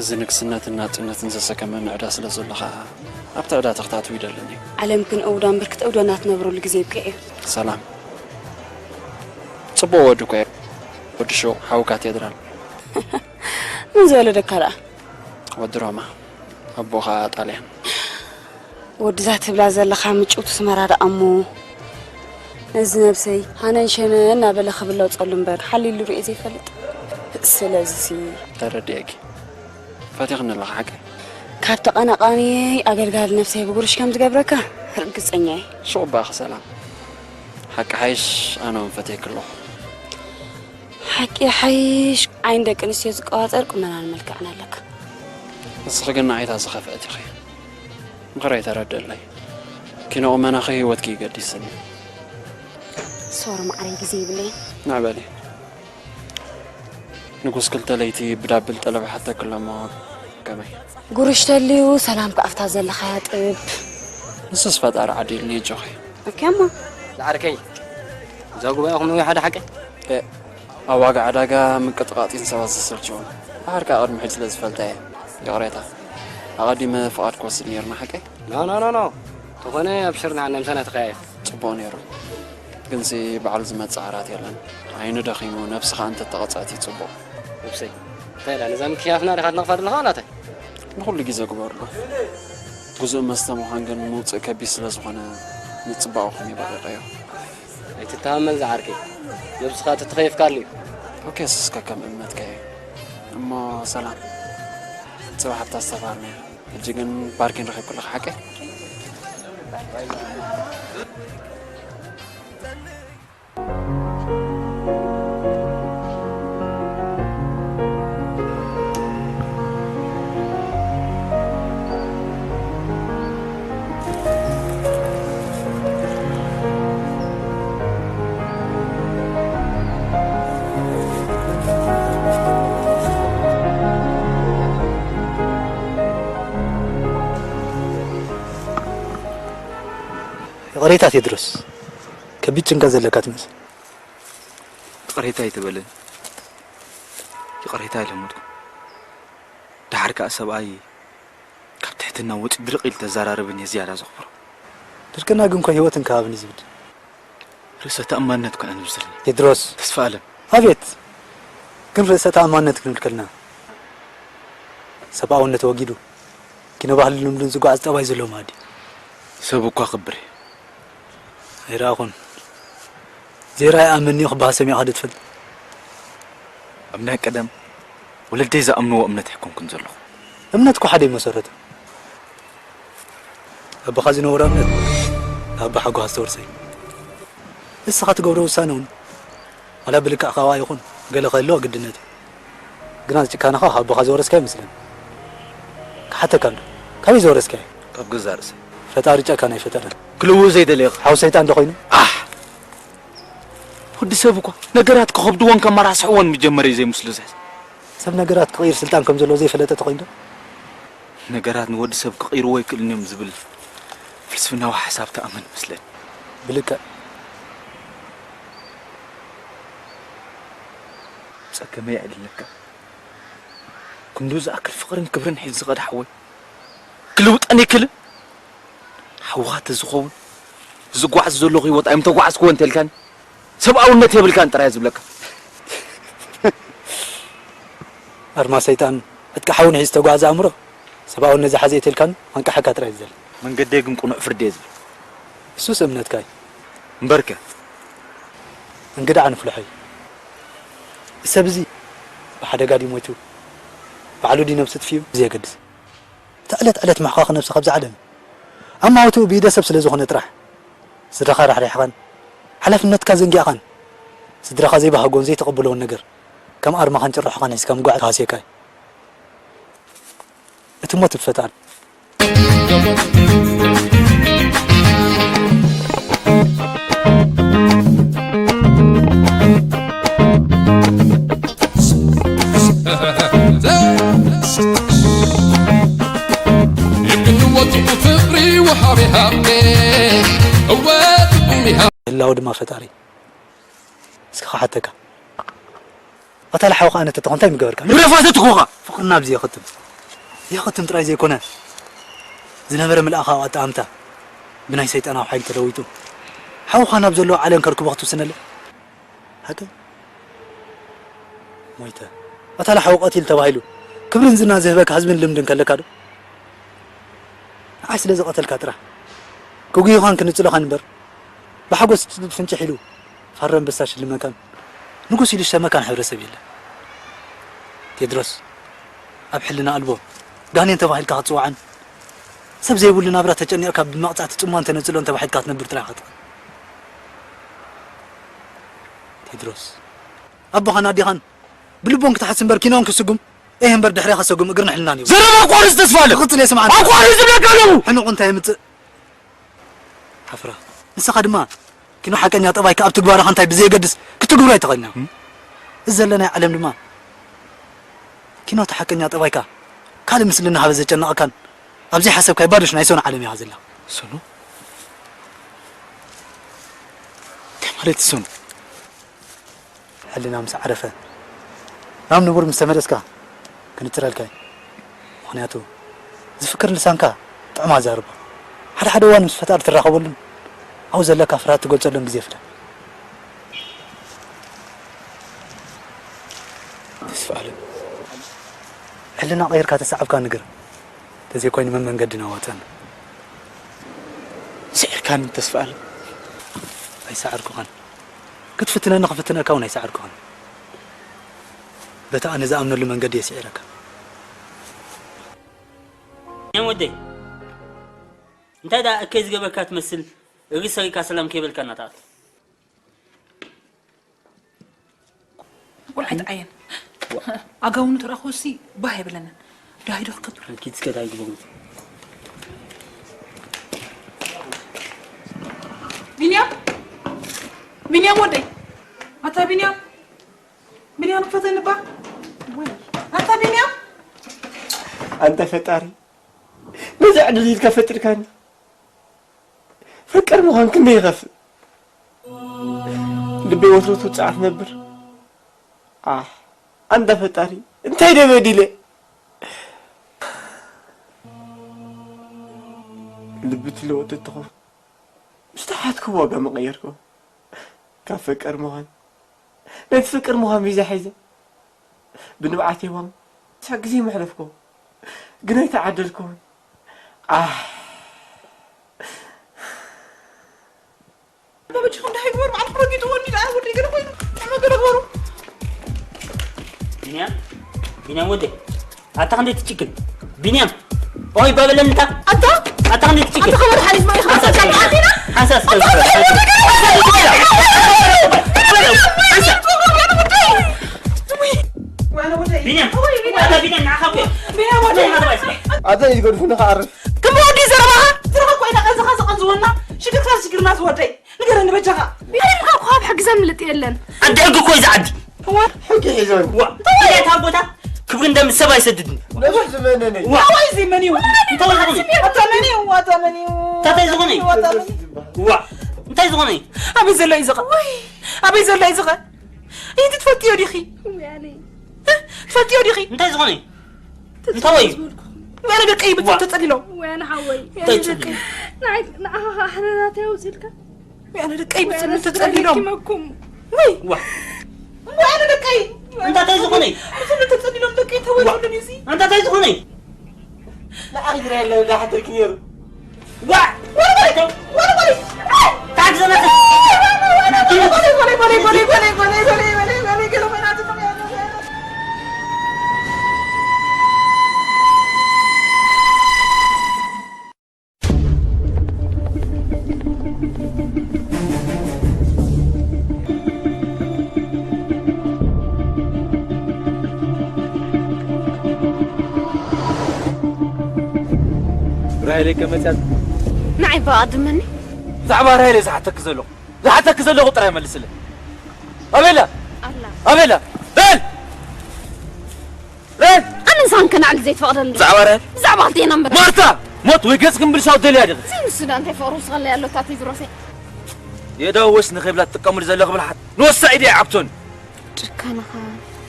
እዚ ንግስነትን ናጽነትን ዘሰከመኒ ዕዳ ስለ ዘሎ ኸኣ ኣብቲ ዕዳ ተኽታትዊ ይደልን እዩ። ዓለም ግን እውዳ እምበር ክትእውደና ትነብረሉ ግዜ ይብቅዕ እዩ። ሰላም። ጽቡቕ ወዲ እኮ እዩ። ወዲ ሹቕ ሓውካ ቴድራል። መን ዝወለደካ ደኣ? ወዲ ሮማ። ኣቦኻ ጣልያን። ወድዛ ትብላ ዘለኻ ምጭውቲ ስመራ ደኣ እሞ ነዚ ነብሰይ ሃነን ሸነን እናበለ ክብለጸሉ እምበር ሓሊሉ ርእዩ ዘይፈልጥ። ስለዚሲ ተረዲኤኪ። ፈቲኽኒ ኣለኻ ሓቂ? ካብ ተቐናቓኒ ኣገልጋሊ ነብሰይ ብጉርሽ ከም ዝገብረካ ርግጸኛ እየ። ሹቕ እባኺ ሰላም። ሓቂ ሓይሽ ኣነ እውን ፈትየኪ ኣለኹ። ሓቂ ሓይሽ ዓይኒ ደቂ ኣንስትዮ ዝቀባጸር ቁመናን መልክዕን ኣለካ። ንስኺ ግን ንዓይታ ዝኸፍአት ኢኺ። ምኽረይ ተረድእለይ። ኪነ ቁመናኺ ህይወትኪ ይገዲስኒ። ሶሪ ማዕረይ ግዜ ይብለይ። ንዕበሊ። ንጉስ ክልተ ለይቲ ብዳብል ጠለብ ሓተክሎ እሞ ከመይ? ጉርሽ ተልዩ ሰላም ከኣፍታ ዘለኻያ ጥብ። ንሱስ ፈጣሪ ዓዲልኒ ኣጆኺ። ኦኬ እሞ። ዝዓርከይ፣ እዛ ጉባኤኹም ነዊሓ ዶ ሓቀይ? እ፣ ኣብ ዋጋ ዕዳጋ ምቅጥቃጢን ሰባት ዘሰልችውን። ብሓርካ ቅድሚ ሕጂ ስለ ዝፈልጣ እየ። ይቕሬታ። ኣቐዲመ ፍቓድ ክወስድ ነይርና ሓቀይ? ኖ፣ ኖ፣ ኖ፣ ኖ። ተኾነ ኣብ ሽርና ነምሰና ተኸያየፍ። ጽቡቕ ነይሩ። ግንሲ ባዕሉ ዝመጽእ ዓራት የለን። ዓይኑ ደኺሙ፣ ነብስኻ እንተተቐጽዐት እዩ ጽቡቕ። ነብሰይ፣ እንታይ ኢላ? ነዛ ምክያፍና ዲኻ ትነቕፋ ዘለኻ ዋላ እንታይ? ንኹሉ ግዜ ግበርሉ። ግዙእ መስተ ምዃን ግን ምውጽእ ከቢድ ስለ ዝኾነ፣ ንጽባቐኹም ይበቕቕዮ። ኣይትተሃመል ዝዓርከይ። ነብስኻ ተተኸይፍካሉ እዩ። ኦኬ፣ እስከ ከም እምነትካ እዩ። እሞ ሰላም። ጽባሕ ኣብታ ዝተባህልና ኢና። ሕጂ ግን ባርኪን ረኺብኩ ኣለኻ ሓቀይ? ይቕሬታ ቴድሮስ፣ ከቢድ ጭንቀት ዘለካ ትመስል። ይቕሬታ ኣይትበለኒ። ይቕሬታ ኣይለመድኩ። ደሓር ከኣ ሰብኣይ ካብ ትሕትና ወጺኡ ድርቕ ኢሉ ተዘራረበኒ እየ ዝያዳ ዘኽብሮ። ድርቅና ግን እኮ ህይወትን ከባብን እዩ ዝብድል። ርእሰ ተኣማንነት እኮ ኣነ ዝብሰለኒ። ቴድሮስ። ተስፋ ኣለም። ኣቤት! ግን ርእሰ ተኣማንነት ክንብል ከለና ሰብኣውነት ወጊዱ ኪነ ባህሊ ልምድን ዝጓዓዝ ጠባይ ዘለዎ መኣዲ። ሰብ እኳ ክብር እዩ። ኣይረኣኹን። ዘይረኣይ ኣመኒ እዩ ክበሃል ሰሚዕካ ዶ ትፈልጥ? ኣብ ናይ ቀደም ወለደይ ዝኣምንዎ እምነት ኣይኮንኩን ዘለኹ። እምነት እኮ ሓደ እዩ መሰረቱ። ኣቦኻ ዝነበሮ እምነት ኣቦ ሓጎኻ ዝተወርሰ እዩ። ንስኻ ትገብሮ ውሳነ እውን ዋላ ብልክዕ ካብኣ ይኹን ገለ ክህልዎ ግድነት እዩ። ግና እዚ ጭካነኻ ካብ ኣቦኻ ዝወረስካዮ ይመስለኒ። ክሓተካ እንዶ፣ ካበይ ዝወረስካዮ? ካብ ገዛእ ርእሰይ። ፈጣሪ ጨካን ኣይፈጠረን። ክልውው ዘይደለየ ሓው ሰይጣን ዶ ኮይኑ? ኣሕ! ወዲ ሰብ እኳ ነገራት ክኸብድዎን ከመራስሕዎን ምጀመረ እዩ ዘይምስልስዕ። ሰብ ነገራት ክቕይር ስልጣን ከም ዘለዎ ዘይፈለጠ ተኾይኑ ዶ? ነገራት ንወዲ ሰብ ክቕይርዎ ኣይክእልን እዮም ዝብል ፍልስፍናዊ ሓሳብ ትኣምን መስለኒ። ብልክዕ። ጸገመይ የዕልለካ። ክንዱ ዝኣክል ፍቕርን ክብርን ሒዙ ዝኸደ ሓወይ ክልውጠኒ ኣይክእልን። ሓውኻ ተዝኸውን ዝጓዓዝ ዘለኹ ህይወት ኣይምተጓዓዝክዎ እንተልካኒ ሰብኣውነት የብልካን ጥራይ ዝብለካ። ኣርማ ሰይጣን ዕጥቂ ሓውን ሒዙ ዝተጓዓዘ ኣእምሮ ሰብኣውነት ዝሓዘ እየ ተልካኒ ኣንቃሓካ ጥራይ ዝደሊ። መንገደይ ግን ቅኑዕ ፍርዲ እየ ዝብል። እሱስ እምነትካ እዩ። እምበርከ? እንግዳ ኣንፍልሖ እዩ። እዚ ሰብ እዚ ብሓደጋ ድዩ ሞይቱ? ባዕሉ ድዩ ነብሱ ጥፊኡ? ብዘየገድስ። እቲ ዕለት ዕለት ምሕኳኽ ነብስኻ ኣብዚ ዓለም ኣብ ማውትኡ ብኢደ ሰብ ስለ ዝኾነ ጥራሕ ስድራኻ ራሕሪሕኻን ሓላፍነትካ ዘንጊዕኻን ስድራኻ ዘይባህጎን ዘይተቐብለዎን ነገር ከም ኣርማኻን ጭርሖኻን ሒዝካ ምጓዕ ተሃስየካ እዩ። እቲ ሞት ብፈጣሪ። ይብልዎ ጽቡቕ ፍቕሪ ወሃቢ ሃብቴ፣ እወ ጽቡቕ ሚሃ። ህላወ ድማ ፈጣሪ። እስኪ ክሓተካ። ቀታሊ ሓውኻ ኣነ ተተኾንካ እንታይ ምገበርካ? ግደፋ ተትኾኻ! ፍቕርና ኣብዚ የኽትም። የኽትም ጥራይ ዘይኮነ፣ ዝነበረ ምልኣኻዊ ኣጠማምታ ብናይ ሰይጣናዊ ሓይሊ ተለዊጡ፣ ሓውኻ ናብ ዘለዎ ዓለም ከርክቦ ክትውስነለይ? ሓቂ? ሞይተ። ቀታሊ ሓው ቀቲል ተባሂሉ ክብርን ዝናን ዝህበካ ህዝብን ልምድን ከለካ ዶ? ንዓይ ስለ ዝቐተልካ ጥራሕ ክጉዩኻን ክንጽሉኻን እምበር፣ ብሓጎስ ፍንጭሕ ኢሉ ፋረ ኣንበሳ ሽልመካን ንጉስ ኢሉ ዝሸመካን ሕብረተሰብ የለን። ቴድሮስ፣ ኣብ ሕልና ኣልቦ ጋኔን ተባሂልካ ክትጽዋዕን ሰብ ዘይብሉ ናብራ ተጨኒቕካ ብመቕጻዕቲ ጽምዋን ተነጽሎን ተባሒትካ ክትነብር ጥራይ ኢኻ ትኽእል። ቴድሮስ፣ ኣቦኻን ኣዴኻን ብልቦም ክትሓስ እምበር ኪኖን ክስጉም፣ ኤህ እምበር ድሕሬኻ ሰጉም እግርን ሕልናን እዩ። ዘረባ ኣቋርጽ ተስፋ ኣለ። ክቕጽል እየ ስምዓኒ። ኣቋርጽ ዝብለካ ኣለኹ። ሕኑቕ እንታይ የምጽእ? ሓፍራ። ንስኻ ድማ ኪኖ ሓቀኛ ጠባይካ ኣብ ትግባርኻ እንታይ ብዘየገድስ ክትግብሮ ኣይትኽእልን ኢኻ። እም? እዚ ዘለናዮ ዓለም ድማ ኪኖ፣ እቲ ሓቀኛ ጠባይካ ካልእ ምስልና ሃበ ዘጨነቐካን ኣብ ዘይሓሰብካይ ባዶሽ ናይ ሶኖ ዓለም ኢኻ ዘላ። ሶኖ? እንታይ ማለት እዩ ሶኖ? ሕልና ምስ ዓረፈ ናብ ንቡር ምስ ተመለስካ ክንጽረልካ እዩ። ምኽንያቱ ዝፍክር ልሳንካ ጥዑም ኣዛርቦ። ሓደ ሓደ እዋን ምስ ፈጣሪ ትራኸበሉን ኣብኡ ዘለካ ፍርሃት ትገልጸሉን ግዜ ፍለ። ተስፋ ኣለም፣ ሕልና ቀይርካ ተሰዓብካ ንገር። ተዘይኮይኑ መን መንገድና ዋፀና? ስዒርካኒ ተስፋ ኣለም። ኣይሰዓርኩኻን። ክትፍትነኒ ክፍትነካ እውን ኣይሰዓርኩኻን። በቲ ኣነ ዝኣምነሉ መንገዲ እየ ስዒረካ። ቢንያም ወደይ፣ እንታይ ደኣ እከይ ዝገበርካ ትመስል? እግሪ ሰሪካ ሰላም ከይበልካ እናተኣቱ። ወላ ኣይትዓየን። ኣጋውኑ ተረኣኹሲ ባህ የብለንን። ዳሂዶ ክከብር። ኪድ እስከ ታይ ግበሩ። ቢንያም፣ ቢንያም ወደይ፣ ኣታ ቢንያም፣ ቢንያም ክፈተኒ ባ። ወይ ኣታ ቢንያም። ኣንታ ፈጣሪ፣ ነዚ ዕድል ኢልካ ፈጢርካኒ። ፈቃር ምዃን ክንደይ ይኸፍእ። ልበይ ወትሩ ትውጽዓ ትነብር። ኣሕ፣ ኣንታ ፈጣሪ፣ እንታይ ደበዲለ? ልቢ ትለወጥ እትኾን፣ ምስ ተሓትኩ ዋጋ መቐየርኩ። ካብ ፈቃር ምዃን፣ ነቲ ፍቅር ምዃን ቪዛ ሒዘ፣ ብንብዓተይ ዋም፣ ሳዕ ግዜ መሕለፍኩ። ግን ኣይተዓደልኩን። ኣሕ። በበጅኹም ደሃይ ግበር፣ ባዕልኹም ረጊጥዎ እንዲ ደኣ ወደይ ገለ ኮይኑ፣ ንዕመ ገለ ግበሩ። ቢንያም፣ ቢንያም ወደይ፣ ኣታ ክንደይ ትጭክን? ቢንያም፣ ኦይ ባበለኒ እንታ። ኣታ? ኣታ ክንደይ ትጭክን? ኣታ ከመይ ሓሊፍ ማይ ሓንሳብ ሓንሳብ ሓንሳብ ቢንያም፣ ኣታ ቢንያም፣ ንዓኻ እኮ። ቢንያም ወደይ። ኣታ ይዝገድፉ ንኸዓርፍ። ከም ወዲ ዘረባኻ፣ ትረኸብ ኮይና ቀንዝኻ ዘቐንዝወና፣ ሽግርካ ሽግርና ዝወደይ። ንገረኒ በጃኻ። ቢንያም ካብ ካብ ሕጊ ዘምልጥ የለን። ዓዲ ሕጊ እኮ እዩ ዝዓዲ። እዋ። ሕጊ ሒዞን። ዋ፣ እንታይ እታ ቦታ ክብሪ እንደም ሰብ ኣይሰድድን። ነብስ ዝመነነ። ዋ። ኣዋይ እዚ መን እዩ? እንታይ ዝኾነ? ኣታ መን እዩ? ኣታ መን እዩ? እንታይ ዝኾነ? ኣታ መን እዩ? ዋ፣ እንታይ ዝኾነ? ኣበይ ዘሎ እዩ ዝቐ-? ኣበይ ዘሎ እዩ ዝቐ-? ይህቲ ትፈልጥዮ ዲኺ? ወያኔ። እ? ትፈልጥዮ ዲኺ? እንታይ ዝኾነ? እንታይ ወይ? ወያነ ደቀይ ብትም ዋ። ተጸሊሎም። ወያነ ሓወይ። እንታይ ወያነ ጽልኢ? ደቀይ። ንዓኻ ኣሕረራተይ ኣውጺልካ? ወያነ ደቀይ ብትም ተጸሊሎም። ሓኪመኩም። ወይ። ዋ። ወያነ ደቀይ። እንታይ እንታይ ዝኾነ? ብትም ተጸሊሎም ደቀይ ተወይሉን እዚ። እንታይ እንታይ ዝኾነ? ንዓኺ ዝረኣየለ ዳሓተርኪ ነይሩ። ዋ! ራሄለይ ከመፅያት? ንዓይ በቃ ድመኒ። ብዛዕባ ራሄለይ ዝሓተኪ ዘለኹ፣ ዝሓተኪ ዘለኹ ጥራይ መልስለይ። ኣበይ ኣላ? ኣላ። ኣበይ ኣላ? ራሄል! ራሄል! ኣነ ንሳን ከናዕል ዘይትፈቕደለይ። ብዛዕባ ራሄል? ብዛዕባ ክልቴና እምበር። ማርታ! ሞት ወይ ገጽ ክንብልሻው ደልያ ዲኺ? እዚ ንሱ ዳ እንታይ ፍቕሪ ውስኸለይ ኣሎ፣ እታ ቴድሮሰይ? የእዳው ወስ ንኸይብላ ትጥቀሙሉ ዘለኹ ብልሓት ንወሳ ኢደ ይዓብቶን። ጭካነኻ፣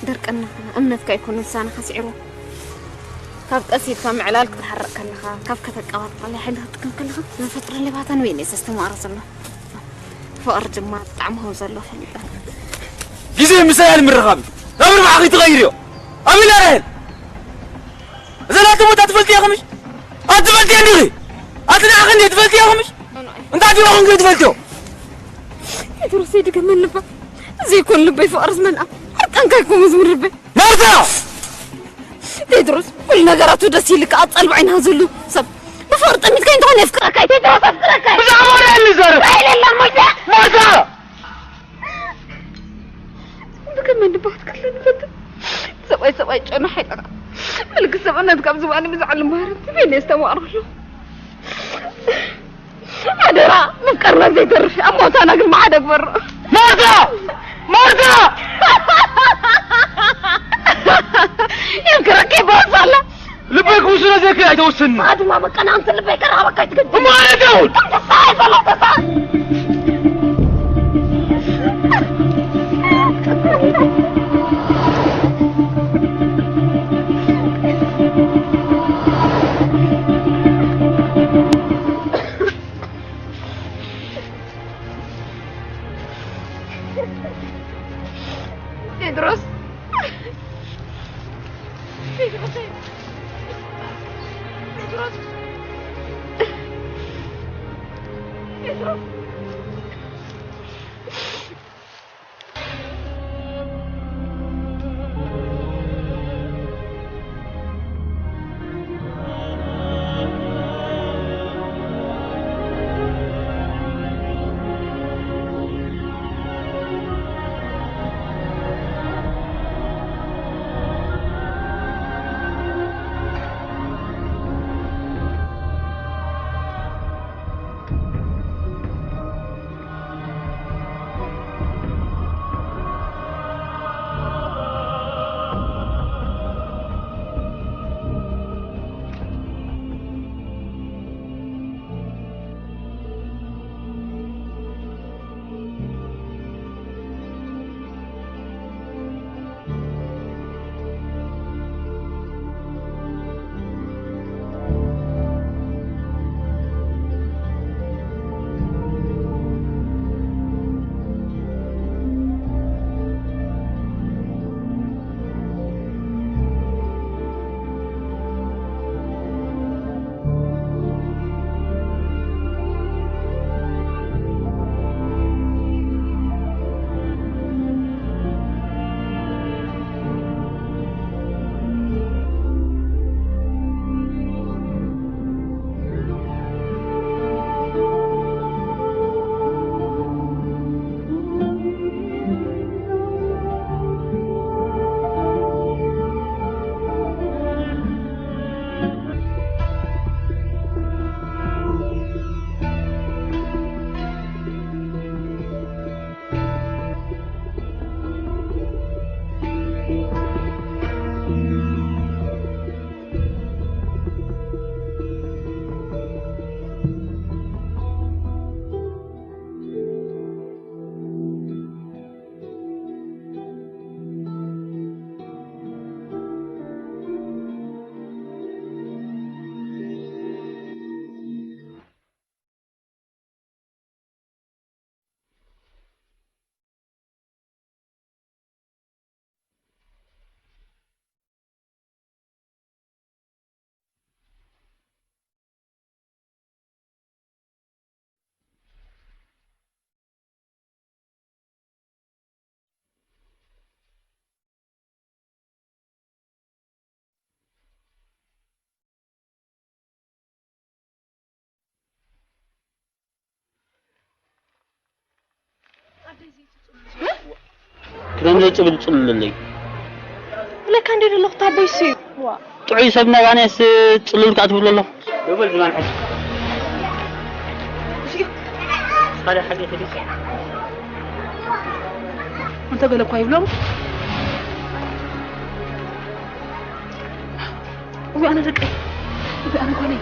ደርቀናኻ፣ እምነትካ ኣይኮነ ልሳንኻ ስዒሩ። ካብ ቀስ ኢልካ ምዕላል ክትሓርቕ ከለኻ፣ ካብ ከተቀባጥባለይ ሓይሊ ክትክን ከለኻ፣ ዝፈጥረ ሌባታን ወይኔ ዘስተማቕረ ዘሎ። ፍቕሪ ድማ ብጣዕሚ ከም ዘሎ ፈሊጠ። ግዜ ምሳይ ኣልምርኻብ እዩ። ናብ ርብሓኺ ትቐይርዮ። ኣበይ ኣላ ራሄል? እዛ ናቱ ቦታ ትፈልጥያ ከምሽ? ኣቲ ትፈልጥያ እንዲኺ? ኣቲ ንዓኺ እንዲኺ ትፈልጥያ ከምሽ? እንታይ ዲኹም ግን ትፈልጥዮ? ቴድሮስ ዘይድገመኒ እባ። ዘይኮን ልበይ ፍቕሪ ዝመልኣ። ሕርቃንካ ይኮን ዝምርበይ። ማርታ! ቴድሮስ፣ ኩሉ ነገራቱ ደስ ኢልካ ኣብ ጸልማዕ ኢና ዘሎ ሰብ። ብፍቕሪ ጠሚትካ እንተኾነ የፍቅረካ እዩ። ቴድሮስ ኣፍቅረካ እዩ። ብዛዕባ ወረ ንዘርብ። ራሄል የላ ሞይታ። ማርታ! ብከመይ ንባህት ክልል ፈትን? ሰብኣይ ሰብኣይ ጨና ሓይልኻ። ምልክት ሰብኣይነት ካብ ዝባኒ ብዛዕሊ ማረት ትቤን የስተማቕረሉ። ኣደራ፣ ምፍቃርና ዘይተርፍ፣ ኣብ ሞታና ግን ብሓደ ግበሮ። ማርታ! ማርታ! የፍቅረካ ግን ኣይተውስን። ኣድማ በቃ ንኣንተ ልበይ ከረሃበካ ኣይትገድድ። እሞ ኣነ ደውን። ከምቲ ሰብኣይ ዘሎ ተሳ- ቴድሮስ፣ ቴድሮስ፣ ቴድሮስ፣ ቴድሮስ። ክደን ዘይ ጽብል ጽሉለይ። ብለካ እንደ ዘለኹ ታቦይ ሲ። ዋ። ጥዑይ ሰብ ናብ ኣነስ ጽሉል ከኣ ትብሎ ኣለኹ። ደበል ዝማን ሕጂ። ሓደ ሓደ ከዲ። እንተ ገለ እኳ ይብሎም። እዋና ደቀይ፣ እዋና ጓለይ።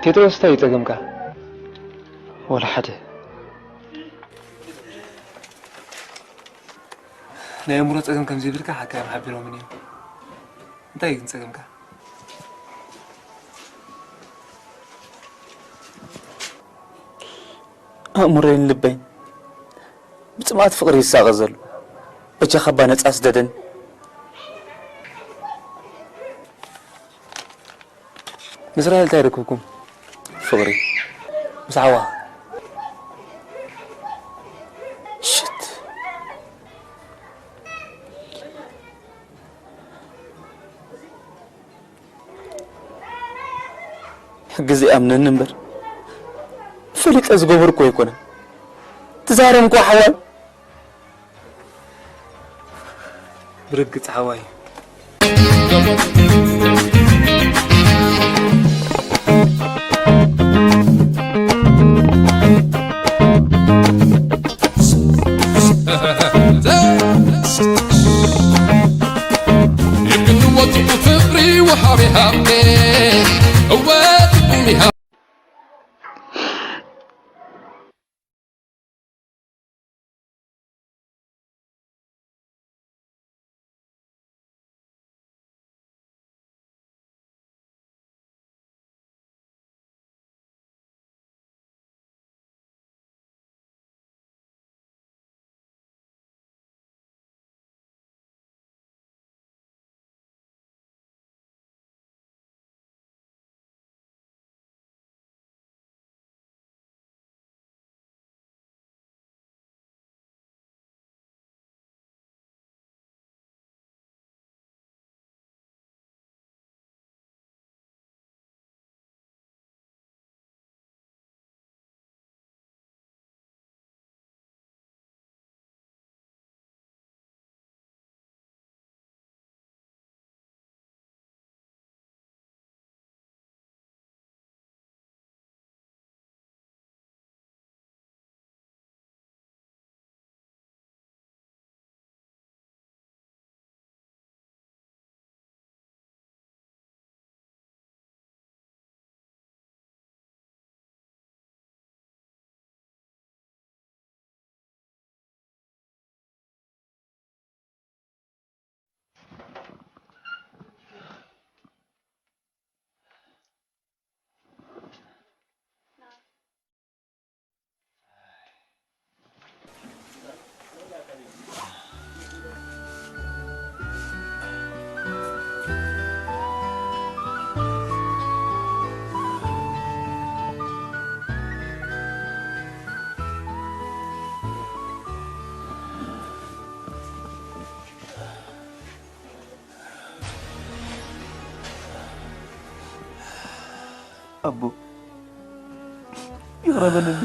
ቴድሮስ፣ እንታይ እዩ ጸገምካ? ወላ ሓደ። ናይ ኣእምሮ ጸገም ከም ዘይብልካ ሓካይም ሓቢሮምኒ እዮም። እንታይ እዩ ግን ጸገምካ? ኣእምሮይን ልበይን ብጽምኣት ፍቕሪ ይሳቐ ዘሎ። በጃኻ እባ ነጻ ስደደኒ። ምስ ራሄል እንታይ ርክብኩም? ፍቕሪ። ምስ ሓዋ? ሽት። ሕጊ ዘይኣምነኒ እምበር፣ ፈሊጠ ዝገበርኩ ኣይኮነን። ትዛረብ እኮ ሓዋይ። ብርግጽ ሓዋይ። ይብልዎ ጽቡቕ ፍቕሪ ወሃቢ ሃብቴ፣ እወ ጥዑም ይሃ- ኣቦ፣ ይቕረ በለኒ።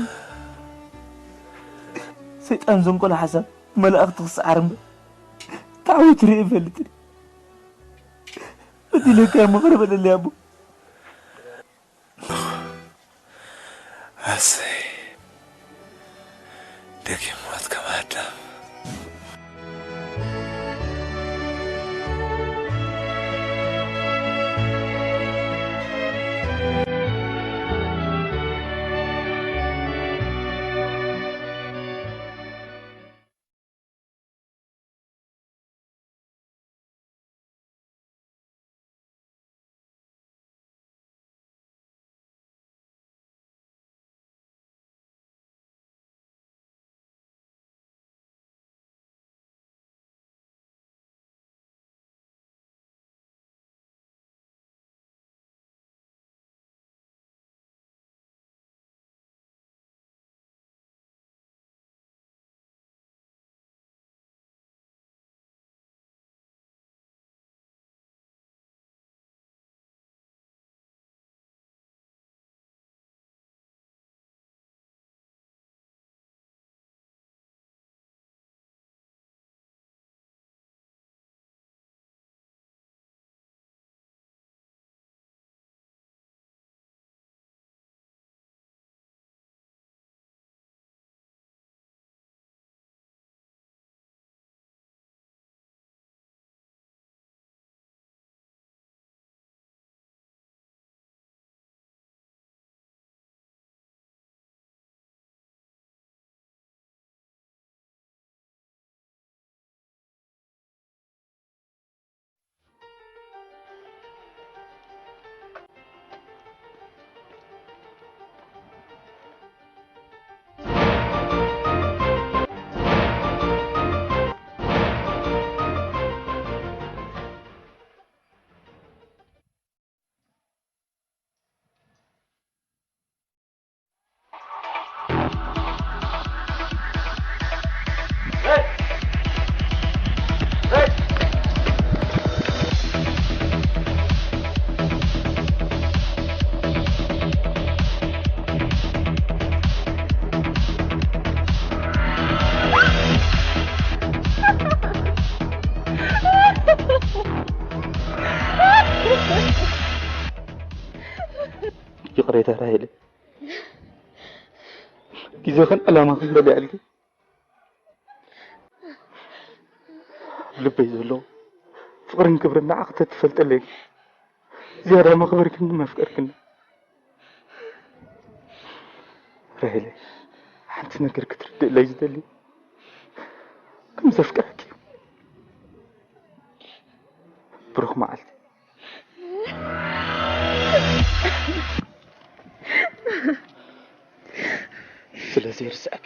ሰይጣን ዘንቆሎ ሓሳብ ብመላእኽቲ ክሰዓር እምበር ተዓዊቱ ርእየ ይፈልጥን። በዲለካ እሞ ይቕረ በለለይ ኣቦ። ኣሰይ፣ ደጊም ሞት ከም ኣዳም። ተራሂለ ግዜኽን ዕላማኽን በሊዐልኪ። ልበይ ዘሎ ፍቕርን ክብርን ንዓኺ ተትፈልጠለይ ዝያዳ መኽበርክን መፍቀርክን። ራሄለይ፣ ሓንቲ ነገር ክትርድእለይ ዝደሊ፣ ከም ዘፍቅረኪ። ብሩኽ መዓልቲ። ስለ ዘይርስዐኪ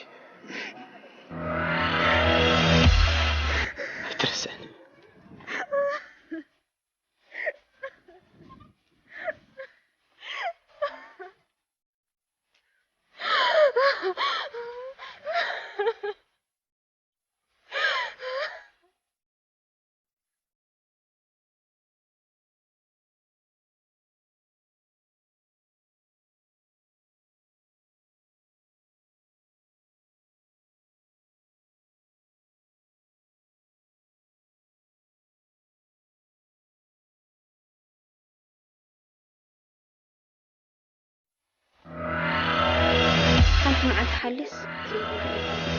ኣይትርስዕኒ። ሓንቲ መዓልቲ ሓሊስ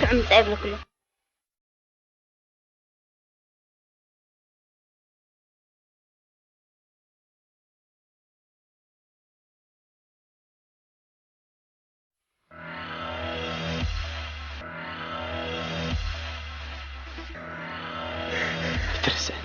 ክዕምፃ ይብለክሎ። ኣይትርስዕኒ።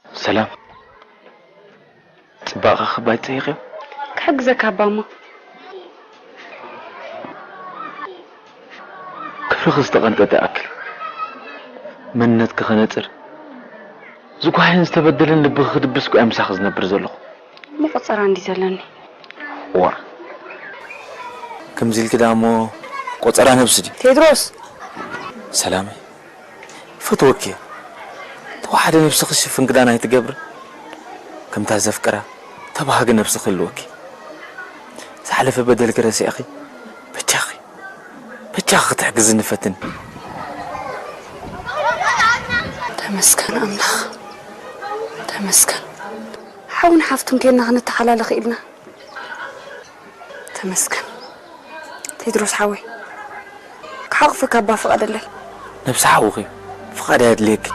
ሰላም፣ ጽባቐ ክባይ ጸይቕዮ? ክሕግዘካ ኣባሞ። ክብርኺ ዝተቐንጠጠ ኣክል መንነትኪ ከነጽር፣ ዝጓሃየን ዝተበደለን ልብኺ ክድብስ እኮ እየ ምሳኺ ዝነብር ዘለኹ። እሞ ቆጸራ እንዲ ዘለኒ። ዋ፣ ከምዚ ኢልኪ ደኣ እሞ ቆጸራ ነብሲ ድዩ? ቴድሮስ! ሰላመይ፣ ይፈትወኪ እየ። ተዋሓደ ነብስኺ ሽፍን ክዳን ኣይትገብርን። ከምታ ዘፍቅራ ተባሃጊ ነብሲ ክህልወኪ። ዝሓለፈ በደልኪ ረሲዕኺ፣ በጃኺ፣ በጃኺ ክትሕግዝኒ ፈትኒ። ተመስገን ኣምላኽ፣ ተመስገን። ሓውን ሓፍቱን ኬንና ክንተሓላለኽ ኢልና። ተመስገን ቴድሮስ ሓወይ፣ ክሓቑፈካ እባ ፍቐደለይ። ነብሲ ሓውኺ ፍቓድ ኣየድልየኪ።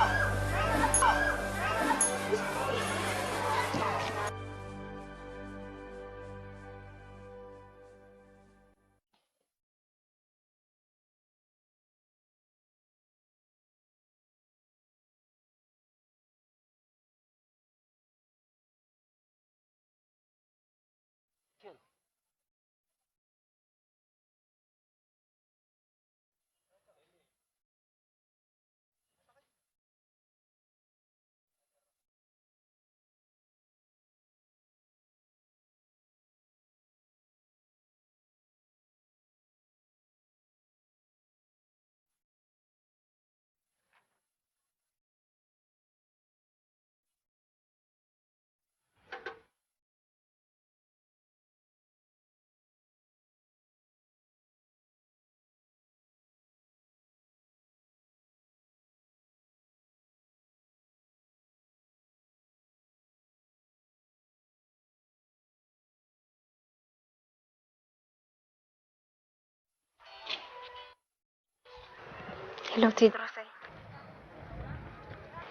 ሄሎ ቴድሮሰይ።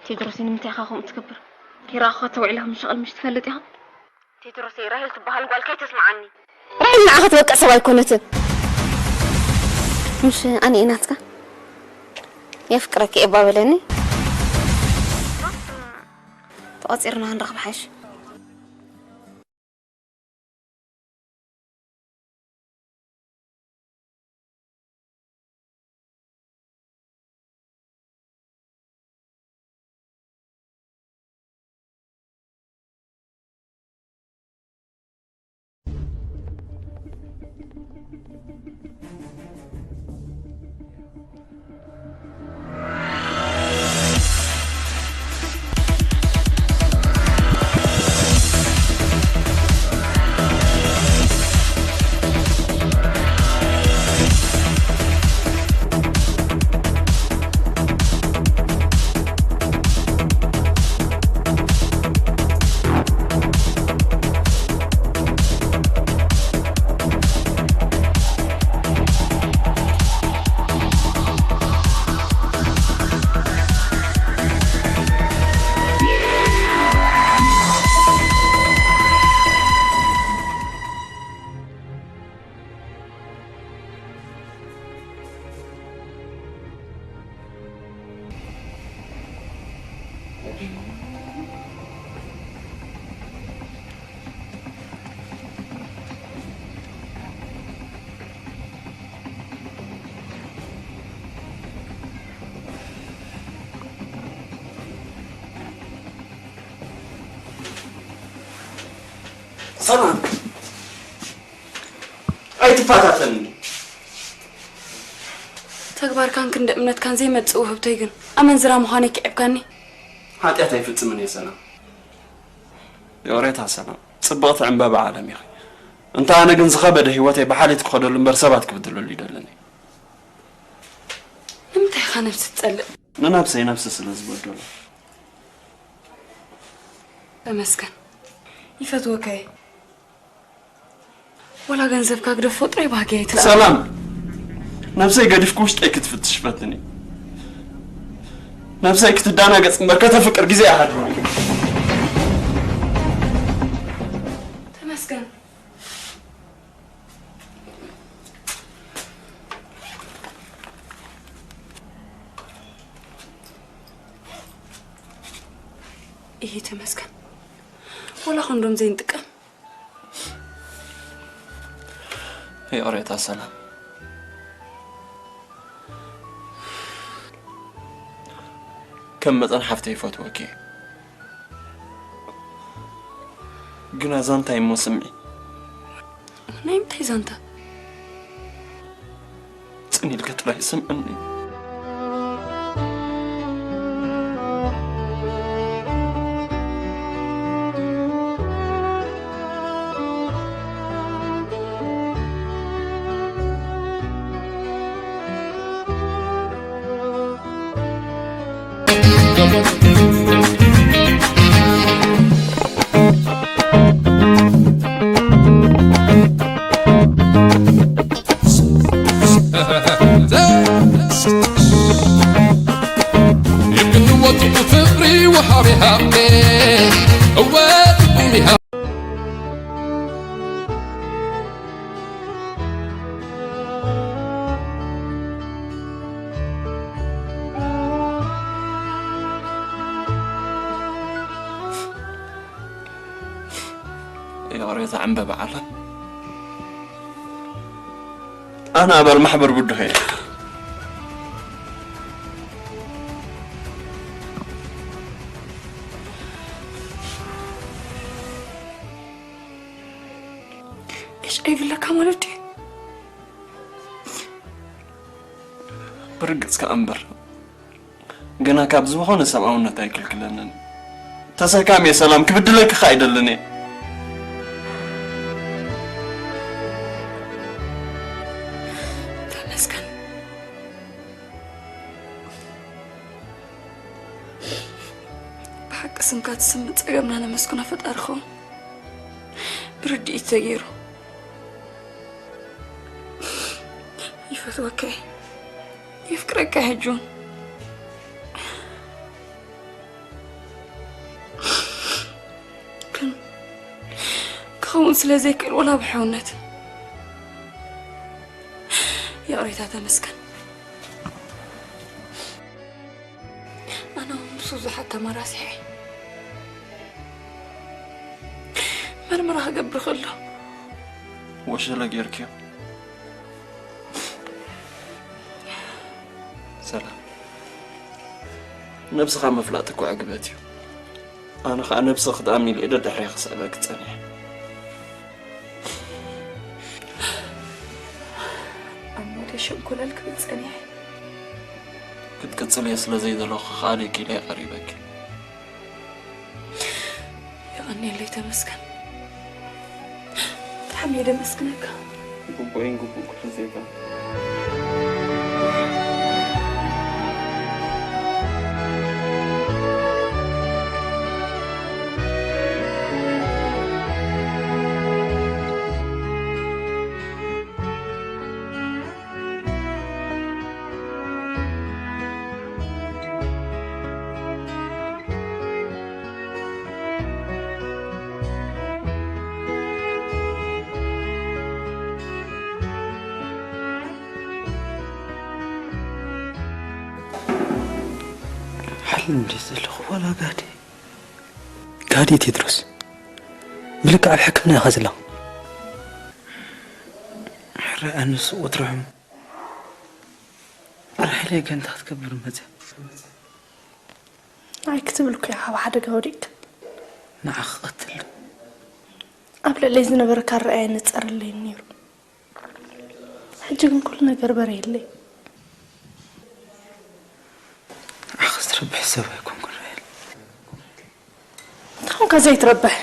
ቴድሮሰይ፣ ንምንታይ ኢኻ ከምኡ ትገብር? ከይረኣኹኻ ተውዒልካ ምሸቐል ምሽ ትፈልጥ ኢኻ? ቴድሮሰይ፣ ራሄል ትበሃል ጓል ከይተስምዓኒ። ራሄል ንዓኻ ትበቅዕ ሰብ ኣይኮነትን። ምሽ ኣነ እየ ናትካ? የፍቅረኪ እየ እባ በለኒ። ተቖጺርና ክንረኽብ ሓይሽ። ሰላም፣ ኣይትፈታተንኒ። ተግባርካን ክንዲ እምነትካን ዘይመጽእ ውህብተይ ግን ኣመንዝራ ምዃነይ ክዕብካኒ። ሓጢኣት ኣይፍጽምን እየ ሰላም። የቕሬታ ሰላም፣ ጽብቕቲ ዕምበባ ዓለም ኢኺ። እንተ ኣነ ግን ዝኸበደ ህይወተይ ብሓልዮት ክኸደሉ እምበር ሰባት ክብድለሉ ይደልን እየ። ንምንታይ ኢኻ ነብሲ ትጸልእ? ንነብሰይ ነብሲ ስለ ዝበደሎ። ተመስገን። ይፈትወካ እየ። ወላ ገንዘብካ ግደፎ፣ ጥራይ ባህጊ ኣይትለኣኽ። ሰላም፣ ነብሰይ ገዲፍኩ ውሽጠይ ክትፍትሽ ፈትኒ። ነብሰይ ክትዳናገጽ እምበር ከተፍቅር ግዜ ኣይሃድሞን። ተመስገን። ይሄ ተመስገን። ወላ ኮንዶም ዘይንጥቀም። ይቕሬታ ሰላም። ከም መጠን ሓፍተይ ይፈትወኪ። ግና ዛንታይ እሞ ስምዒ። ናይ ምንታይ ዛንታ? ጽን ኢልኪ ጥራይ ስምዕኒ። ይቕሬታ ዕምበባ ዓለም። ኣነ ኣባል ማሕበር ብድሆ እየ። ኤች ኣይ ቪ ኣለካ ማለት ድዩ? ብርግጽ ከኣ እምበር፣ ግና ካብ ዝኾነ ሰብኣውነት ኣይክልክለንን። ተሰካሚ እየ ሰላም፣ ክብድለኪ ከኣ ኣይደልን እየ። ተመስገን። ብሓቂ ስምካ ትስምዕ ጸገምና ነመስግኖ ፈጣሪ ኸውን። ብርድኢት ተገይሩ። ይፈትወካ እየ። የፍቅረካ ሕጂ እውን። ግን ክኸውን ስለ ዘይክእል ወላ ብሕውነት ይቕሬታ ተመስገን። ኣነ እውን ምስ ብዙሓት ተመራሲሐ መርመራ ክገብር ከሎ ወሸለ ጌርክዮ። ሰላም፣ ነብስኻ ምፍላጥ እኮ ዕግበት እዩ። ኣነ ኸኣ ነብሲ ክትኣምን ኢለ ደድሕሬ ክስዕበኪ ጸኒሐ። ኣብ ሞተ ሸንኮለል ክብል ጸኒሐ። ክትቅጽልዮ ስለ ዘይደለኹ ክኣልየኪ ኢለ እየ ቀሪበኪ። የቐንየለይ ተመስገን። ብጣዕሚ እየ ደመስግነካ። ግቡእን ግቡእ ክሕዘካ። ሓልም ድየ ዘለኹ ዋላ ጋዲ? ጋዲ ቴድሮስ፣ ብልክዕ ኣብ ሕክምና ኢኻ ዘለኻ። ሕራይ ኣነስ ወትሩ ሕሙም። ራሄለይ ገንታ ክትገብር መጽያ። ንዓይ ክትብል እኮ ኢኻ ኣብ ሓደጋ ወዲቕካ። ንዓኺ ክቐትል። ኣብ ልዕለይ ዝነበረካ ኣረኣእያ ይነጸረለይ ነይሩ። ሕጂ ግን ኩሉ ነገር በሪህለይ። ንዓኺ ዝረብሕ ሰብ ኣይኮንኩን ራሄል። እንታይ ኾንካ ዘይትረብሕ?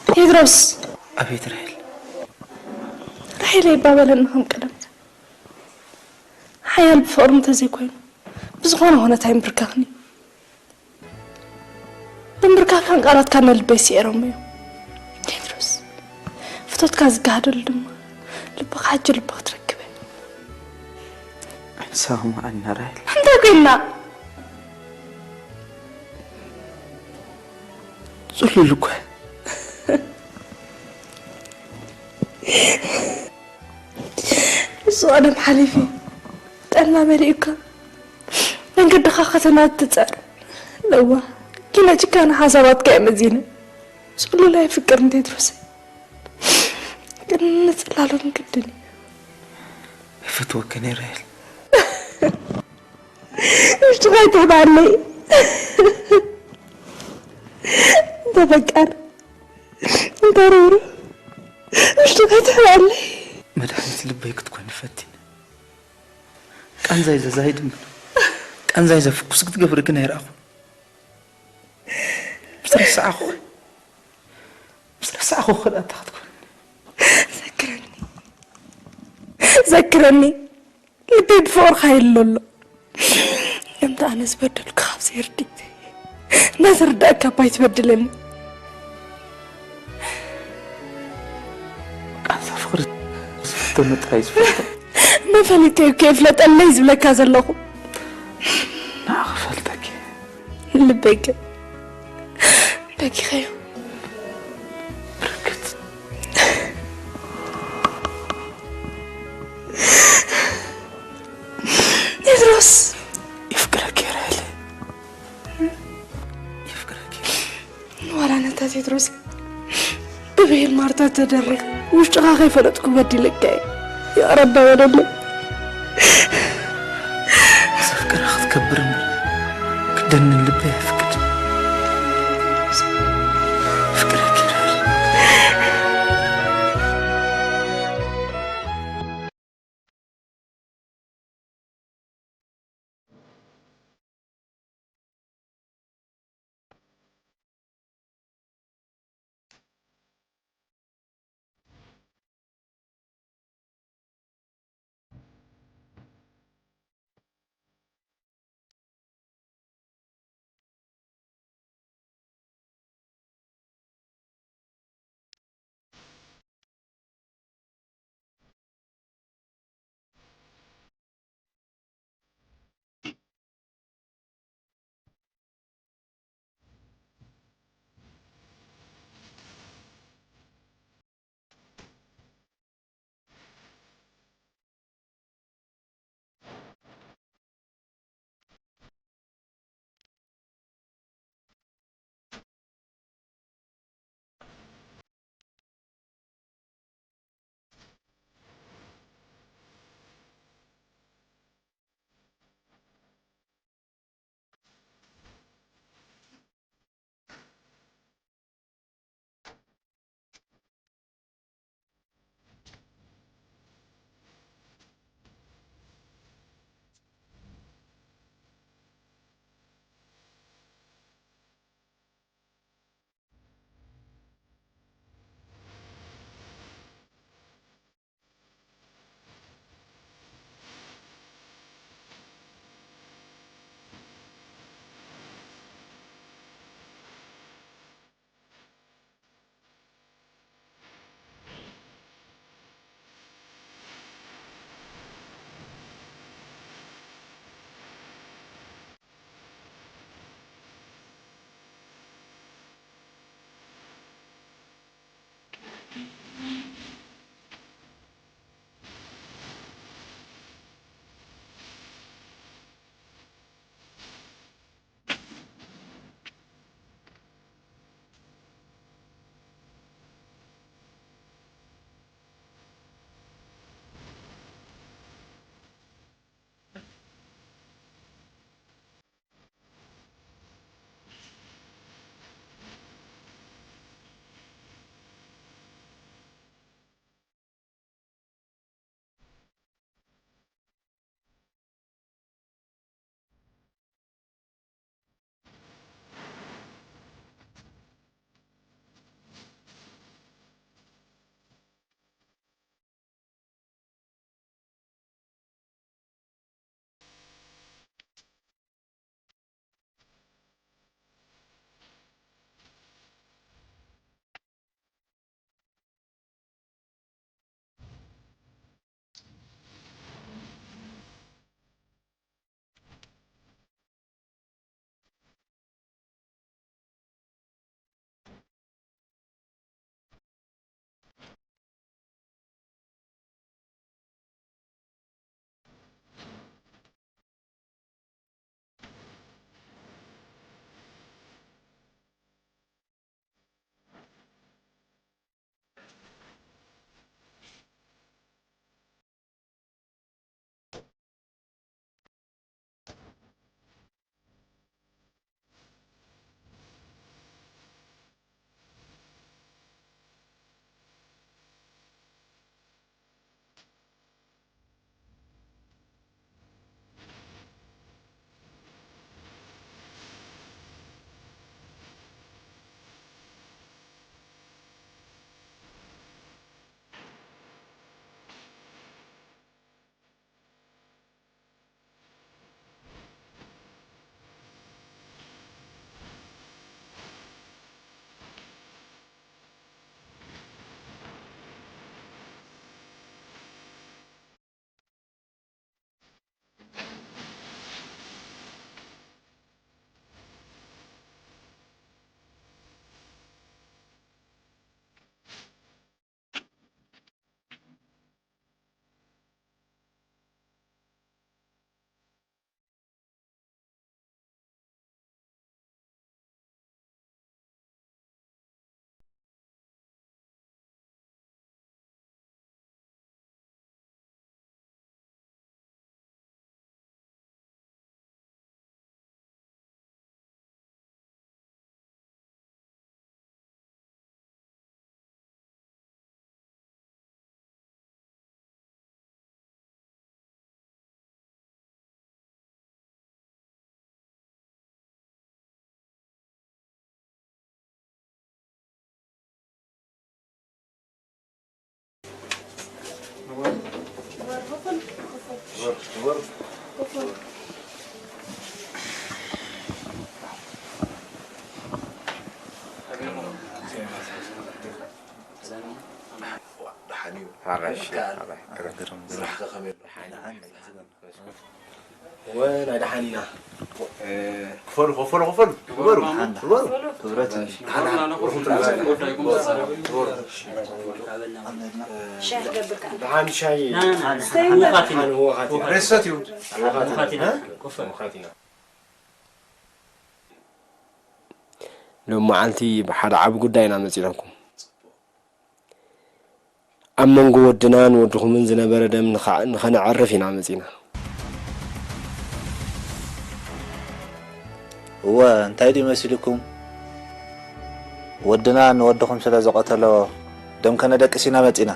ቴድሮስ! ኣቤት ራሄል። ራሄል ኣይባበለኒ ከም ቀደም። ሓያል ብፍቕሪ እንተዘይኮይኑ፣ ብዝኾነ ኩነት ኣይምብርከኽን እዩ። ብምብርካኻን ቃላትካን ንልበይ ስዒሮም እዮም። ቴድሮስ፣ ፍቶትካ ዝገሃደሉ ድማ ልብኻ ሕጂ ልቢ ክትረክብ እያ። ኣይንሰማማዕን ኢና ራሄል። እንታይ ኮይንና? ጽሉል እኮ እያ። ንሱ ቀደም ሓሊፉ፣ ጥዕና መሊኡካ መንገድኻ ከተናትጸር ለዋ ኪነ ጭካነ ሓሳባትካ እየ መዚነ። ጽሉል ኣይፍቅርን ቴድሮስ፣ ግን ንጽላሎት ግድን እዩ። ይፈትወኪ ነይረ ራሄል። ውሽጥኻ ይትሕባለይ። እንተ ፈቃር፣ እንተ ርህሩህ፣ ውሽጥኻ ይትሕባለይ። መድሓኒት ልበይ ክትኮኒ ፈቲነ። ቃንዛይ ዘዛይድ እምበር፣ ቃንዛይ ዘፍኩስ ክትገብሪ ግን ኣይረኣኹን። ምስ ረሳዕኹ፣ ምስ ረሳዕኹ ክልኣታ ክትኮኒ። ዘክረኒ፣ ዘክረኒ። ልበይ ብፍቕርኻ የሎ ኣሎ። ከምቲ ኣነ ዝበደልኩ ካብ ዘይርድእ፣ እንዳተረዳእካ እባ ኣይትበድለኒ። ቃንዛ ፍቕሪ ዝፍተኑ ጥራይ ዝፈልጦ። መን ፈሊጠ እኮ የፍለጠለይ ዝብለካ ዘለኹ። ንዓኺ ፈልጠኪ። ልበይ ግን በኪኸዮ። ብርክት። ቴድሮስ። የፍቅረኪ ራሄል። የፍቅረኪ። ዋላ ነታ ቴድሮስ ብብሄል ማርታ ተደሪኽ ውሽጥኻ ከይፈለጥኩ በዲለካ እየ። ይቕረባ በለለይ። ዘፍቅራ ክትከብር እምበር ክደንን ልበይ ኣይፍቅድ። ፍቅረኪ ራሄል። ደሓን እዩ። ሓራሽ፣ ሓራሽ። ስራሕ ከ ከመይ ኣሎ? ደሓን እዩ። ወ ናይ ደሓን ኢና። ክፈሉ፣ ክፈሉ፣ ክፈሉ። ክበሩ፣ ክበሩ። ክብረት እዩ። ደሓን፣ ደሓን። ሻሂ ክገብር ከኣ። ደሓን ሻሂ። ና፣ ና፣ ና። ደሓን ህወኻት ኢና። ሬሰት እዩ። ህወኻት ኢና። ህወኻት ኢና። ሎሚ መዓልቲ ብሓደ ዓቢ ጉዳይ ኢና መጺናኩም። ኣብ መንጎ ወድናን ወድኹምን ዝነበረ ደም ንኸ-፣ ንኸነዕርፍ ኢና መጺና። እወ፣ እንታይ ድዩ መሲልኩም? ወድና ንወድኹም ስለ ዝቐተሎ ደም ከነደቅስ ኢና መጺና።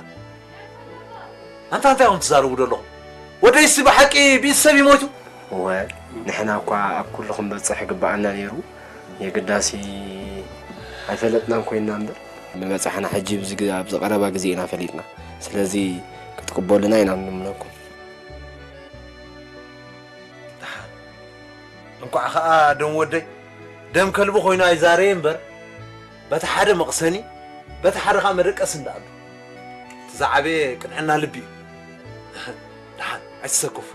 ኣንታ እንታይ ኢኹም ትዛረቡ ዘለኹም? ወደይሲ ብሓቂ ብኢድ ሰብ እዩ ሞይቱ? እወ፣ ንሕና እኳ ኣብ ኩሉ ክንበጽሕ ይግብኣና ነይሩ። የግዳሲ ኣይፈለጥናን ኮይንና እምበር። ምበጻሕና ሕጂ ኣብዚ ግ-፣ ኣብዚ ቀረባ ግዜ ኢና ፈሊጥና። ስለዚ ክትቅበሉና ኢና ንልምነኩም። ደሓን። እንቋዕ ኸኣ ደም ወደይ፣ ደም ከልቢ ኮይኑ ኣይዛረየ እምበር፣ በቲ ሓደ መቕሰኒ፣ በቲ ሓደ ኸኣ መደቀሲ እንዳኣሉ። እቲ ዝዓበየ ቅንዕና ልቢ እዩ። ደሓን፣ ኣይትሰከፉ።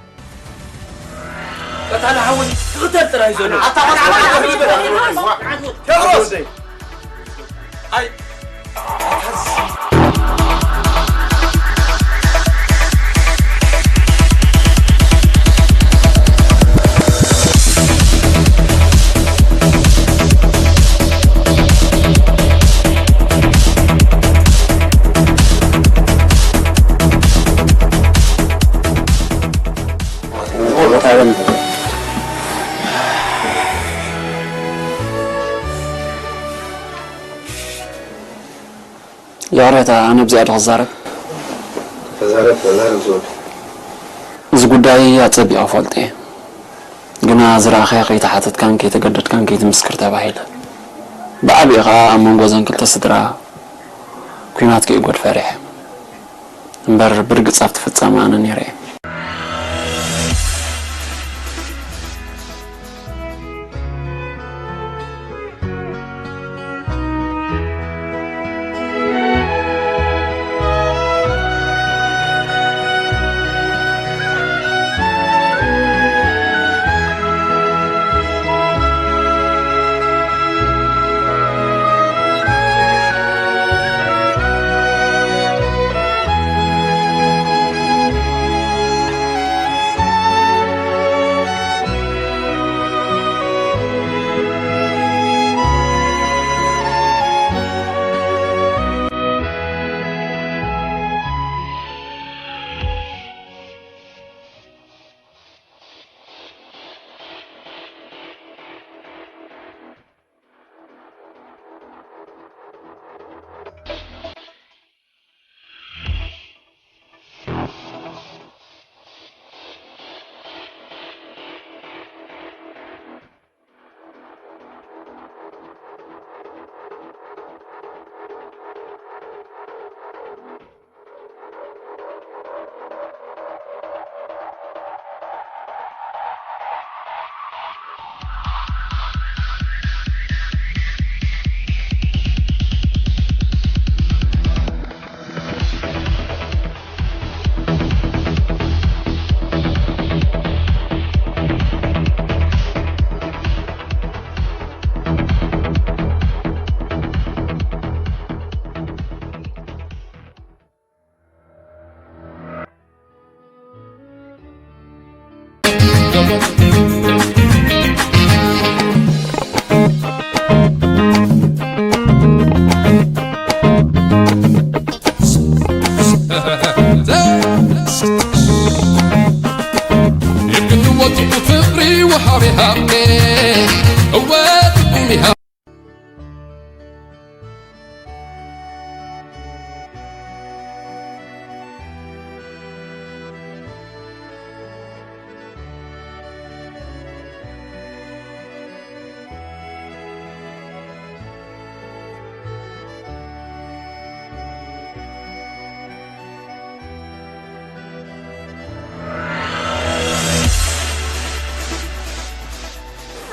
ቀታሊ ሓወይ፣ ክቕተል ጥራይ ዘሎ። ኣታ ኸን ዓመት ቴድሮስ! ኣይ፣ ይቕሬታ፣ ኣነ ኣብዚኣ ዶ ክዛረብ? ተዛረብ፣ ተዛረብ ዞቢ። እዚ ጉዳይ ኣጸቢቐ እፈልጦ እየ። ግና ዝረኣኻዮ ከይተሓተትካን ከይተገደድካን ከይትምስክር ተባሂለ። ብዓቢኡ ኸኣ ኣብ መንጎ እዘን ክልተ ስድራ ኲናት ከይጎድ ፈሪሐ። እምበር ብርግጽ ኣብቲ ፍጻመ ኣነ ነይረ እየ።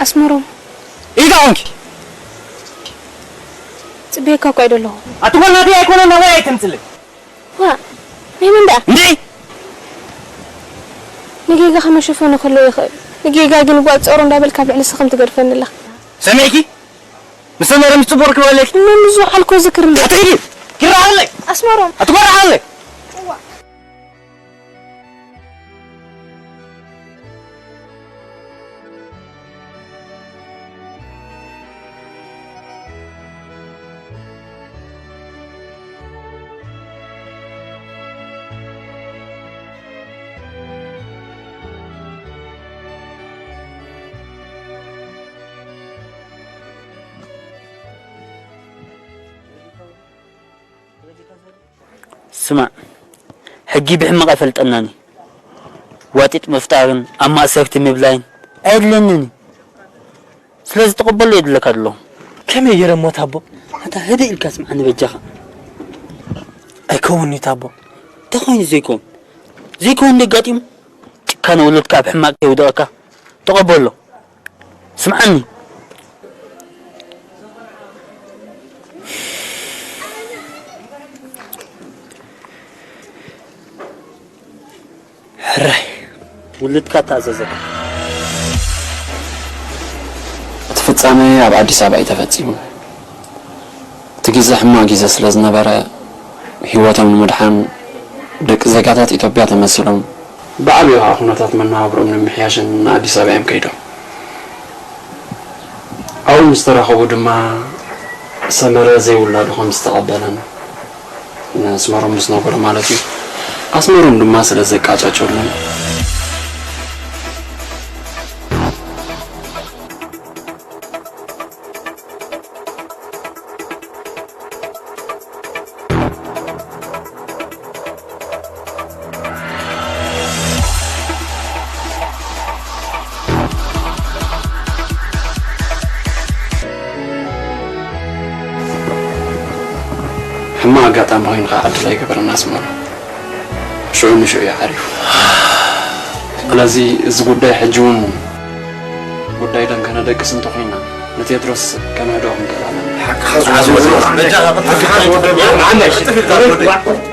ኣስመሮም፣ ኢዳ ኦንኪ ጽቤካ እኮ ኣይደለኹ። ኣቲ ጓል ናተይ ኣይኮነን፣ ናባይ ኣይተምጽለይ። ዋ፣ ናይ መን ደኣ? እንዴ? ንጌጋ ከመሸፈኑ ከሎ ይኽእል። ንጌጋ ግን ጓል ጾሮ እንዳበልካ ኣብ ልዕሊ ስኽም ትገድፈኒ ኣለኻ። ሰሚዕኪ? ምስ ሰመረ ምስ ጽቡቕ ርክብ ኣለኪ? እሞ ምስ ዝወዓልኮ ዝክር እንዴ? ኣቲ ኪዲ! ኪራሃለይ! ኣስመሮም! ኣቲ ጓል ሃለይ! ስማዕ፣ ሕጊ ብሕማቕ ኣይፈልጠናን እዩ። ዋጢጥ ምፍጣርን ኣብ ማእሰርቲ ምብላይን ኣየድልየንን እዩ። ስለዚ ተቐበሎ የድለካ ኣለኹ። ከመይ ገይረ እሞ ታቦ? ኣታ ህድእ ኢልካ ስምዓኒ በጃኻ። ኣይከውን እዩ ታቦ። እንታይ ኮይኑ ዘይከውን? ዘይከውን ደጋጢሙ? ጭካነ ውሉድካ ኣብ ሕማቕ ከይውድቐካ ተቐበሎ። ስምዓኒ። ሕራይ ውልድካ ተኣዘዘካ። እቲ ፍጻመ ኣብ ኣዲስ ኣበባ እዩ ተፈጺሙ። እቲ ግዜ ሕማቕ ግዜ ስለ ዝነበረ፣ ህይወቶም ንምድሓን ደቂ ዜጋታት ኢትዮጵያ ተመሲሎም፣ ብዓቢኡ ኸኣ ኩነታት መነባብሮኦም ንምምሕያሽን ንኣዲስ ኣበባ እዮም ከይዶም። ኣብኡ ምስ ተራኸቡ ድማ፣ ሰመረ ዘይውላዱ ከም ዝተቐበለን፣ ንኣስመሮም ምስ ነገሮ ማለት እዩ። ኣስመሮም ድማ ስለ ዘቃጨጨሉን፣ ሕማቕ ኣጋጣሚ ኮይኑ ከዓ ዕድል ኣይገበረና ኣስመሮም። ሽዑ ንሽዑ እዩ ዓሪፉ። ስለዚ እዚ ጉዳይ ሕጂ እውን ጉዳይ ደም ከነደቅስ እንተኾይና፣ ንቴድሮስ ከነህድኦ ክንክእል ኣለና። ሓቂ ሓዝ ወዲ፣ በጃኻ ቅጥፍ ኢልካ ወዲ፣ ወዲ፣ ወዲ።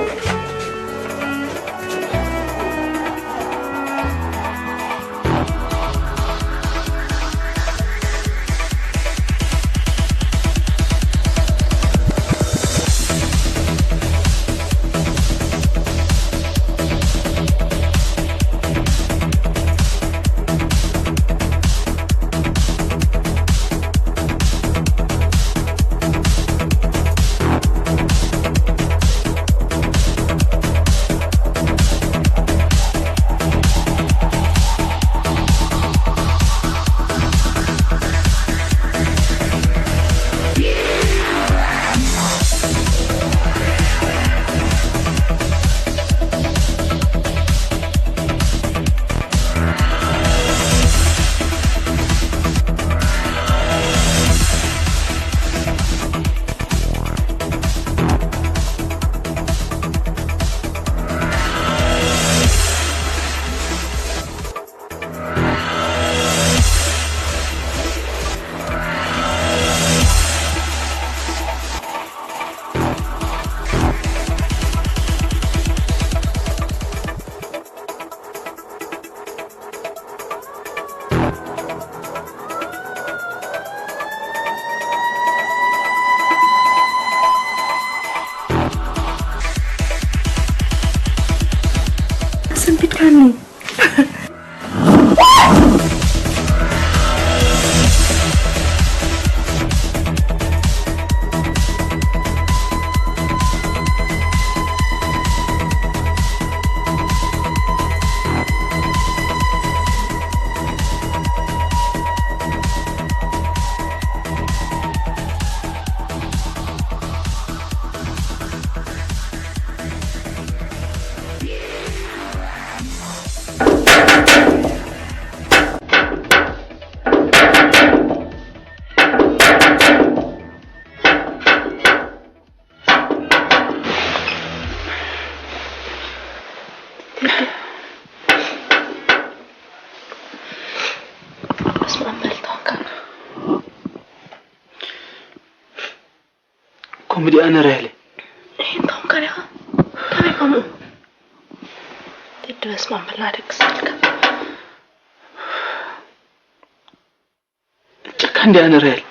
ብዲኣ ነረህለ ይሄን ታውን ካሪኻ ከመይ ከምኡ? ድድ በስመ ኣብ በላ ደቂ ሰልካ። ጨካን ዲኣ ነረህል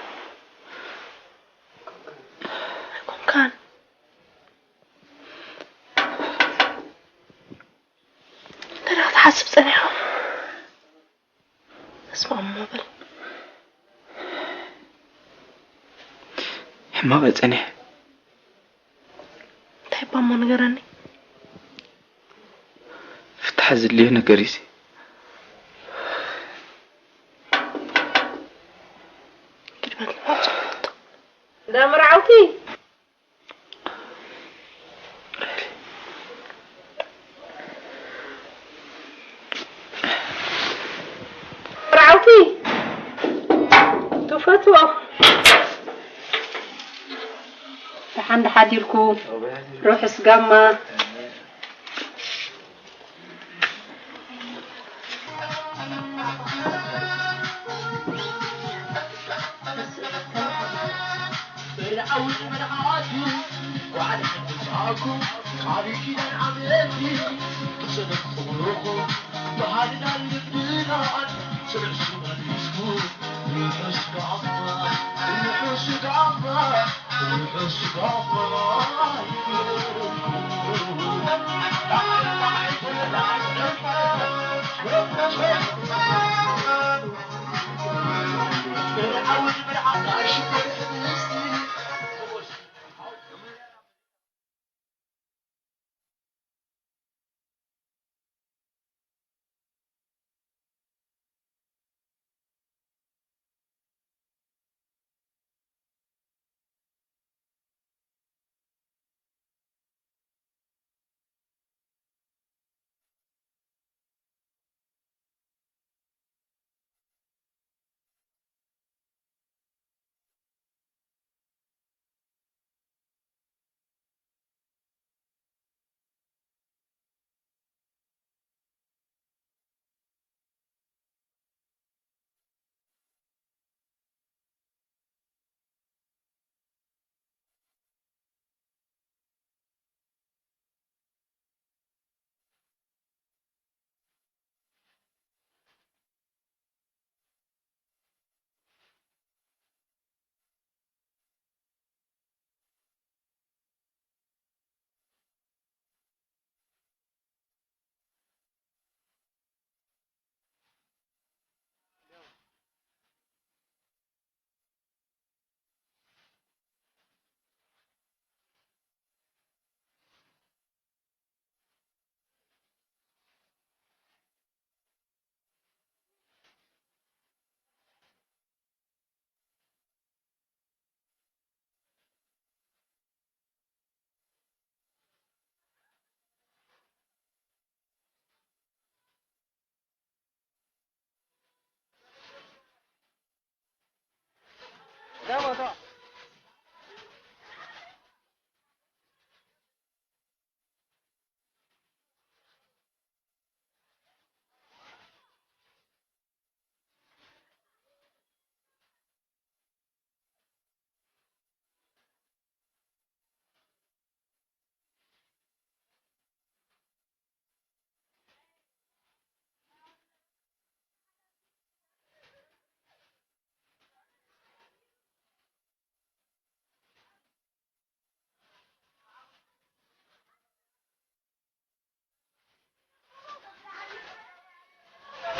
ኣይኮንካን። እንታይ ደኣ ክትሓስብ ጸኒሕካ? በስመ ኣብ እሞ በል። ሕማቕ እየ ጸኒሐ። እንታይ እባ እሞ ንገረኒ። ፍታሕ ዘድልዮ ነገር እዩሲ። ግድበት ንባብ ጽቡቕቶ። እንዳ መርዓውቲ። መርዓውቲ ትፈትዎ። ደሓን ደሓዲርኩ ርሑስ ጋማ።